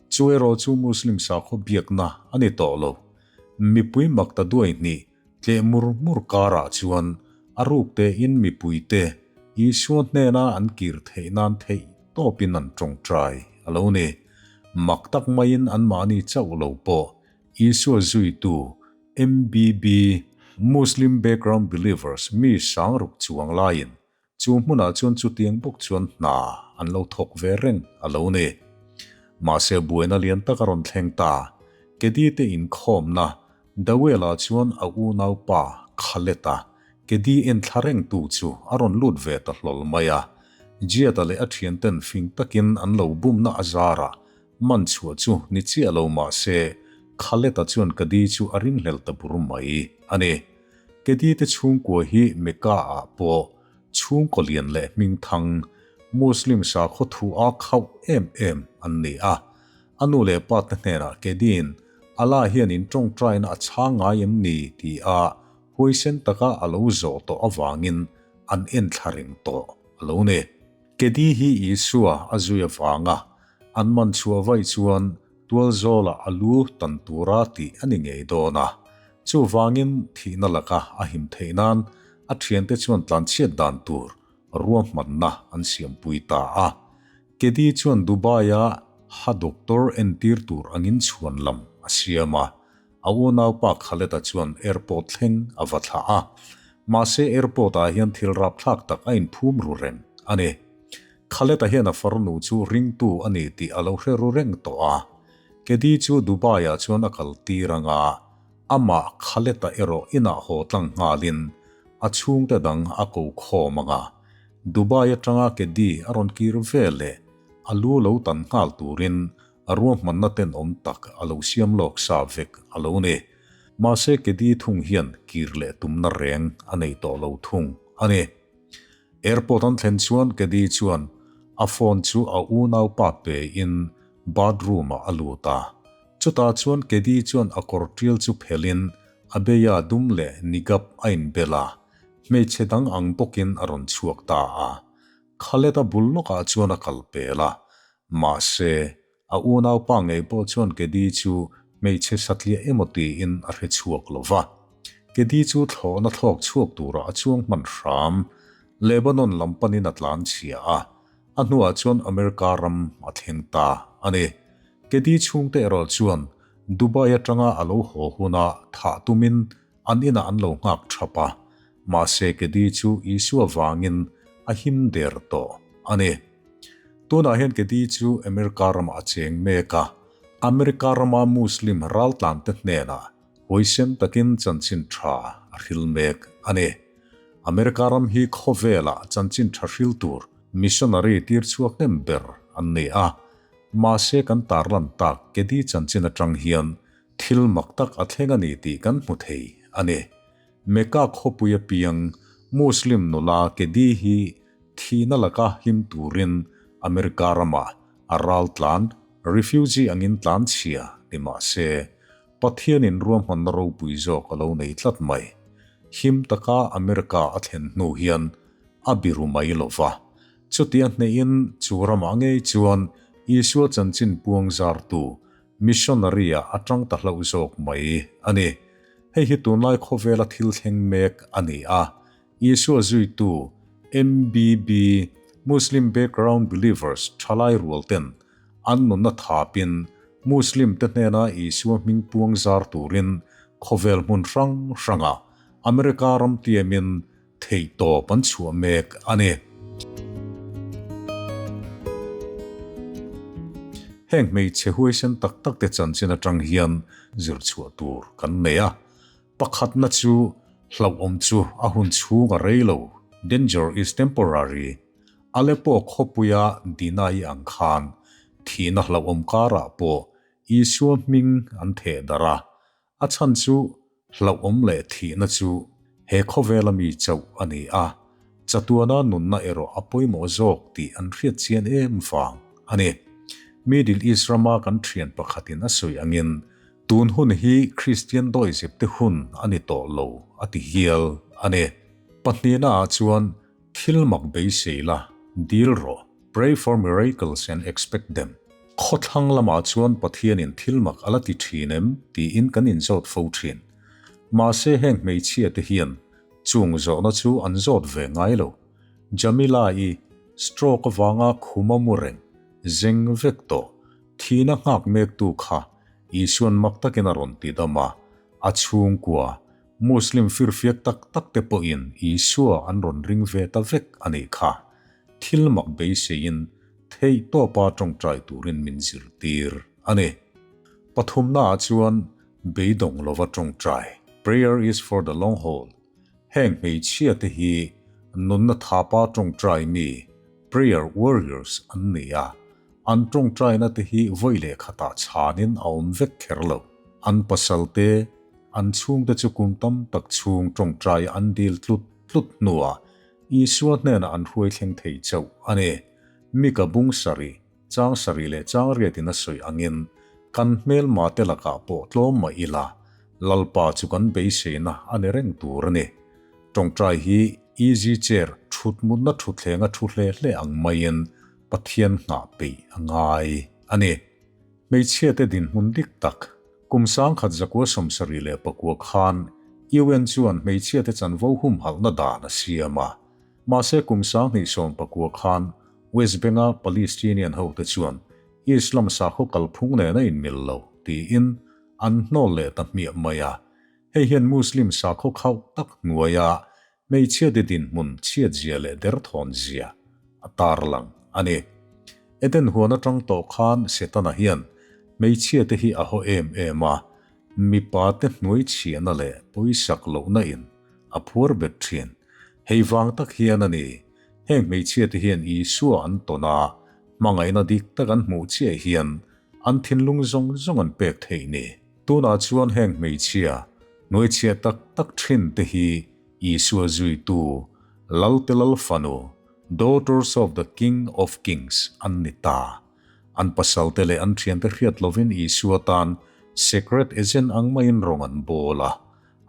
chu erawh chu Muslim sakhaw biakna a ni tawh lo. Mipui mak ta duai hnih tleh mur mur karah chuan a ruk tein mipuite Isua hnena an kir theih nan theih tawpin an tawngtai a lo ni. Mak tak maiin anmahni chauh lo pawh Isua zuitu MBB, Muslim Background Believers, mi sangruk chuang laiin Chu hmunah chuan chutiang bawk chuan hna an lo thawk ve reng a lo ni. Mahse buaina lian tak a rawn thleng ta. Kedi te inkhawmna Dawela chuan a unaupa Khaleta Kedi en thla rengtu chu a rawn lut ve ta hlawl mai a. Jiata leh a thianten fing takin an lo bumna a zarah man chhuah chu ni chiah lo mahse Khaleta chuan Kadi chu a ringhlel ta bur mai a ni. Kedi te chhungkua hi Mecca ah pawh chhungkaw lian leh hmingthang, Muslim sakhaw thu a khauh em em an ni a. A nu leh pa te hnenah Kedi'n Allah hian in tawngtaina a chhang ngai em ni ti a huaisen taka a lo zawh tawh avangin an enthla reng tawh a lo ni. Kedi hi Isua a zui avanga an man chhuah vaih chuan Tualzawlah a lu tan tura tih a ni ngei dawn a, chuvangin thihna laka a him theih nan a thiante chuan tlanchhiat dan tur ruahmanna an siampui ta a. Kedi chuan Dubai-a ha doctor entir tur angin chhuan lam a siam a, a unaupa Khaled-a chuan airport thleng a va thlah a. Mahse airport-ah hian thil rapthlak tak a inphum ru reng a ni. Khaled-a hian a farnu chu ringtu a ni tih a lo hre ru reng tawh a. Kedi chu Dubai-ah chuan a kal tir ang a, amah Khaled-a erawh inah haw tlang nghalin a chhungte dang a ko khawm ang a. Dubai atanga Kedi a rawn kir ve leh a lu lo tan nghal turin a ruahmanna tenawm tak a lo siam lawk sa vek a lo ni. Mahse Kedi thung hian kir leh tumna reng a nei tawh lo thung a ni. Airport an thlen chuan Kedi chuan a phone chu a unaupa pe in bathroom ah a lut a. Chutah chuan Kedi chuan a kawr tial chu phelh in a beia dum leh nigap a inbel a, hmeichhe dang ang bawkin a rawn chhuak ta a. Khaled-a bul lawkah chuan a kal pel a, mahse, a unaupa ngei pawh chuan Kedi chu hmeichhe satliah emaw tiin a hre chhuak lo va. Kedi chu thlawhna thlawk chhuak turah a chuang hman hram. Lebanon lam panin a tlan chhia a, a hnuah chuan America ram a thleng ta a ni. Kedi chhungte erawh chuan Dubai atanga a lo haw huna thah tumin An inah an lo nghak thap a, mahse Kedi chu Isua vangin a him der tawh a ni. Tunah hian Kedi chu America ramah a cheng mek a, America rama Muslim raltlante hnenah huaisen takin chanchin tha a hril mek a ni. America ram hi khawvelah chanchin tha hril tur missionary tir chhuak hnem ber an ni a, mahse kan tarlan tak Kedi chanchin atang hian Thil mak tak a thleng a ni tih kan hmu thei a ni. Mecca khawpui a piang Muslim nula Kedi hi thihna laka him turin America ramah a ral tlan, refugee angin tlan chhia ni mah se, Pathianin ruahmanna ropui zawk a lo nei tlat mai. Him taka America a thlen hnu hian a biru mai lo va. Chutia hnehin chu ramah ngei chuan Isua chanchin puang zartu Missionary-ah a tang ta hlauh zawk mai a ni. Hei hi tunlai khawvela thil thleng mek a ni a. Isua zuitu MBB, Muslim Background Believers, thalai rual ten an nunna thapin Muslim te hnena Isua hming puang zar turin khawvel hmun hrang hrangah America ram tiamin Theihtawp an chhuah mek a ni. Heng hmeichhe huaisen tak tak te chanchin atang hian zir chhuah tur kan nei a. Pakhatna chu hlauhawm chu a hun chhung a rei lo, danger is temporary. Aleppo khawpuia Dinai ang khan thihna hlauhawm karah pawh Isua hming an theh darh a, A chhan chu hlauhawm leh thihna chu he khawvela mi chauh a ni a, chatuana nunna erawh a pawimawh zawk tih an hriat chian em vang a ni. Middle East rama kan thian pakhatin a sawi angin, tun hun hi Kristian dawihzepte hun a ni tawh lo a ti hial a ni. Pahnihna ah chuan thil mak beisei la, dil rawh, pray for miracles and expect them. Khawthlang lamah chuan Pathianin thil mak a la ti thin em tiin kan inzawt fo thin. Mahse heng hmeichhia te hian chung zawhna chu an zawt ve ngai lo. Jamila-i stroke avanga khuma mu reng, zeng vek tawh, thihna nghak mektu kha Isuan mak takin a rawn ti dam a, a chhungkua, Muslim firfiak tak tak te pawhin Isua an rawn ring ve ta vek a nih kha. Thil mak beiseiin Theih tawpa tawngtai turin min zirtir a ni. Pathumnaah chuan beidawng lova tawngtai, Prayer is for the long haul, heng hmeichhia te hi nunna thapa tawngtai mi, prayer warriors, an ni a, an tawngtaina te hi vawi leh khatah chhanin a awm vek kher lo. An pasal te, an chhungte chu kum tam tak chhung tawngtai an dil tlut tlut hnuah Isua hnenah an hruai thleng thei chauh a ni. Mika bung sarih, chang sarih leh chang riatin a sawi angin, kan hmelma te lakah pawh tlawm mah ila, Lalpa chu kan beiseina a ni reng tur a ni. Tawngtai hi easy chair thut mutna thutthleng a thu hle hle ang maiin Pathian nghah peih a ngai a ni. Hmeichhiate dinhmun dik tak, kum 1974 khan UN chuan hmeichhiate chanvo humhalhna dan a siam a. Mahse kum 2019 khan West Bank-a Palestinian hote chuan Islam sakhaw kalphung nen a inmil lo tiin an hnawl leh ta hmiah mai a. Hei hian Muslim sakhaw khauh tak hnuaia hmeichhiate dinhmun chhiatzia leh derthawnzia a tarlang a ni. Eden huan atang tawh khan Setana hian hmeichhiate hi a haw em em a, mipate hnuaichhiahna leh pawisak lohna in a phuar bet thin. Hei vang tak hian a ni, heng hmeichhiate hian Isua an tawn a, hmangaihna dik tak an hmuh chiah hian an thinlung zawng zawng an pek theih ni. Tunah chuan heng hmeichhia, hnuaichhiah tak tak thin te hi Isua zuitu, Lalte Lal fanu, Daughters of the King of Kings, an ni ta. An pasalte leh an thiante hriat lovin Isua tan secret agent ang maiin rawng an bawl a.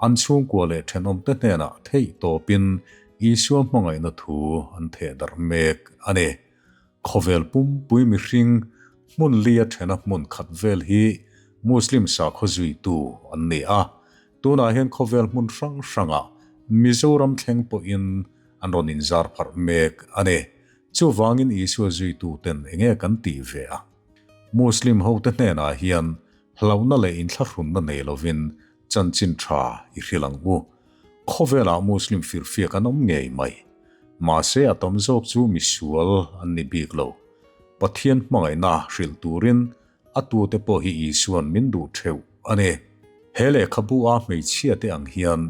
An chhungkua leh thenawmte hnenah theih tawpin Isua hmangaihna thu an theh darh mek a ni. Khawvel pumpui mihring hmun lia thena hmun khat vel hi Muslim sakhaw zuitu an ni a. Tunah hian khawvel hmun hrang hrangah Mizoram thleng pawhin an rawn inzar pharh mek a ni. Chuvangin Isua zuituten enge kan tih ve a? Muslim hote hnenah hian hlauhna leh inthlahrunna nei lovin chanchin tha i hrilh ang u. Khawvelah Muslim firfiak an awm ngei mai. Mahse a tam zawk chu misual an ni bik lo. Pathian hmangaihna hrilh turin a tute pawh hi Isua'n min duh theuh a ni. He lehkhabu a hmeichhia te ang hian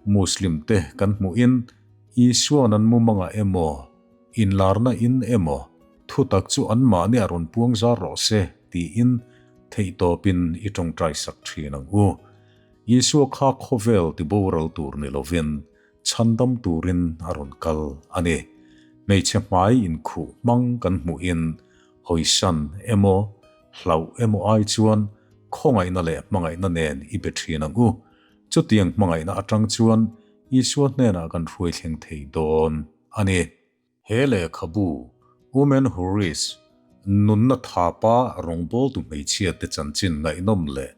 Muslim te kan hmuhin Isua'n an mumangah emaw, inlarna in emaw thutak chu anmahni a rawn puang zar rawh se tiin theihtawpin i tawngtai sak thin ang u. Isua kha khawvel tiboral tur ni lovin chhandam turin a rawn kal a ni. Hmeichhe hmai inkhuh hmang kan hmuhin hawisan emaw, hlauh emaw ai chuan khawngaihna leh hmangaihna nen i be thin ang u. Chutiang hmangaihna atang chuan Isua hnenah kan hruai thleng thei dawn a ni. He lehkhabu, Women Who Risk, Nunna Thapa rawngbawltu hmeichhiate chanchin ngaihnawm leh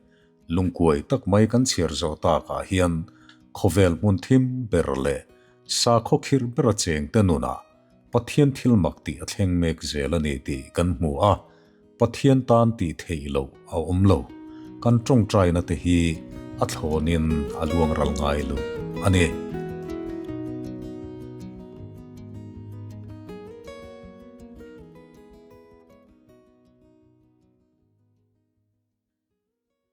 lungkuai tak mai kan chhiar zawh takah hian khawvel hmun thim ber leh sakhaw khirh bera chengte nunah Pathian thil mak tih a thleng mek zel a ni tih kan hmu a, Pathian tan tih theih loh a awm lo. Kan tawngtaina te hi a thlawnin a luang ral ngai lo a ni.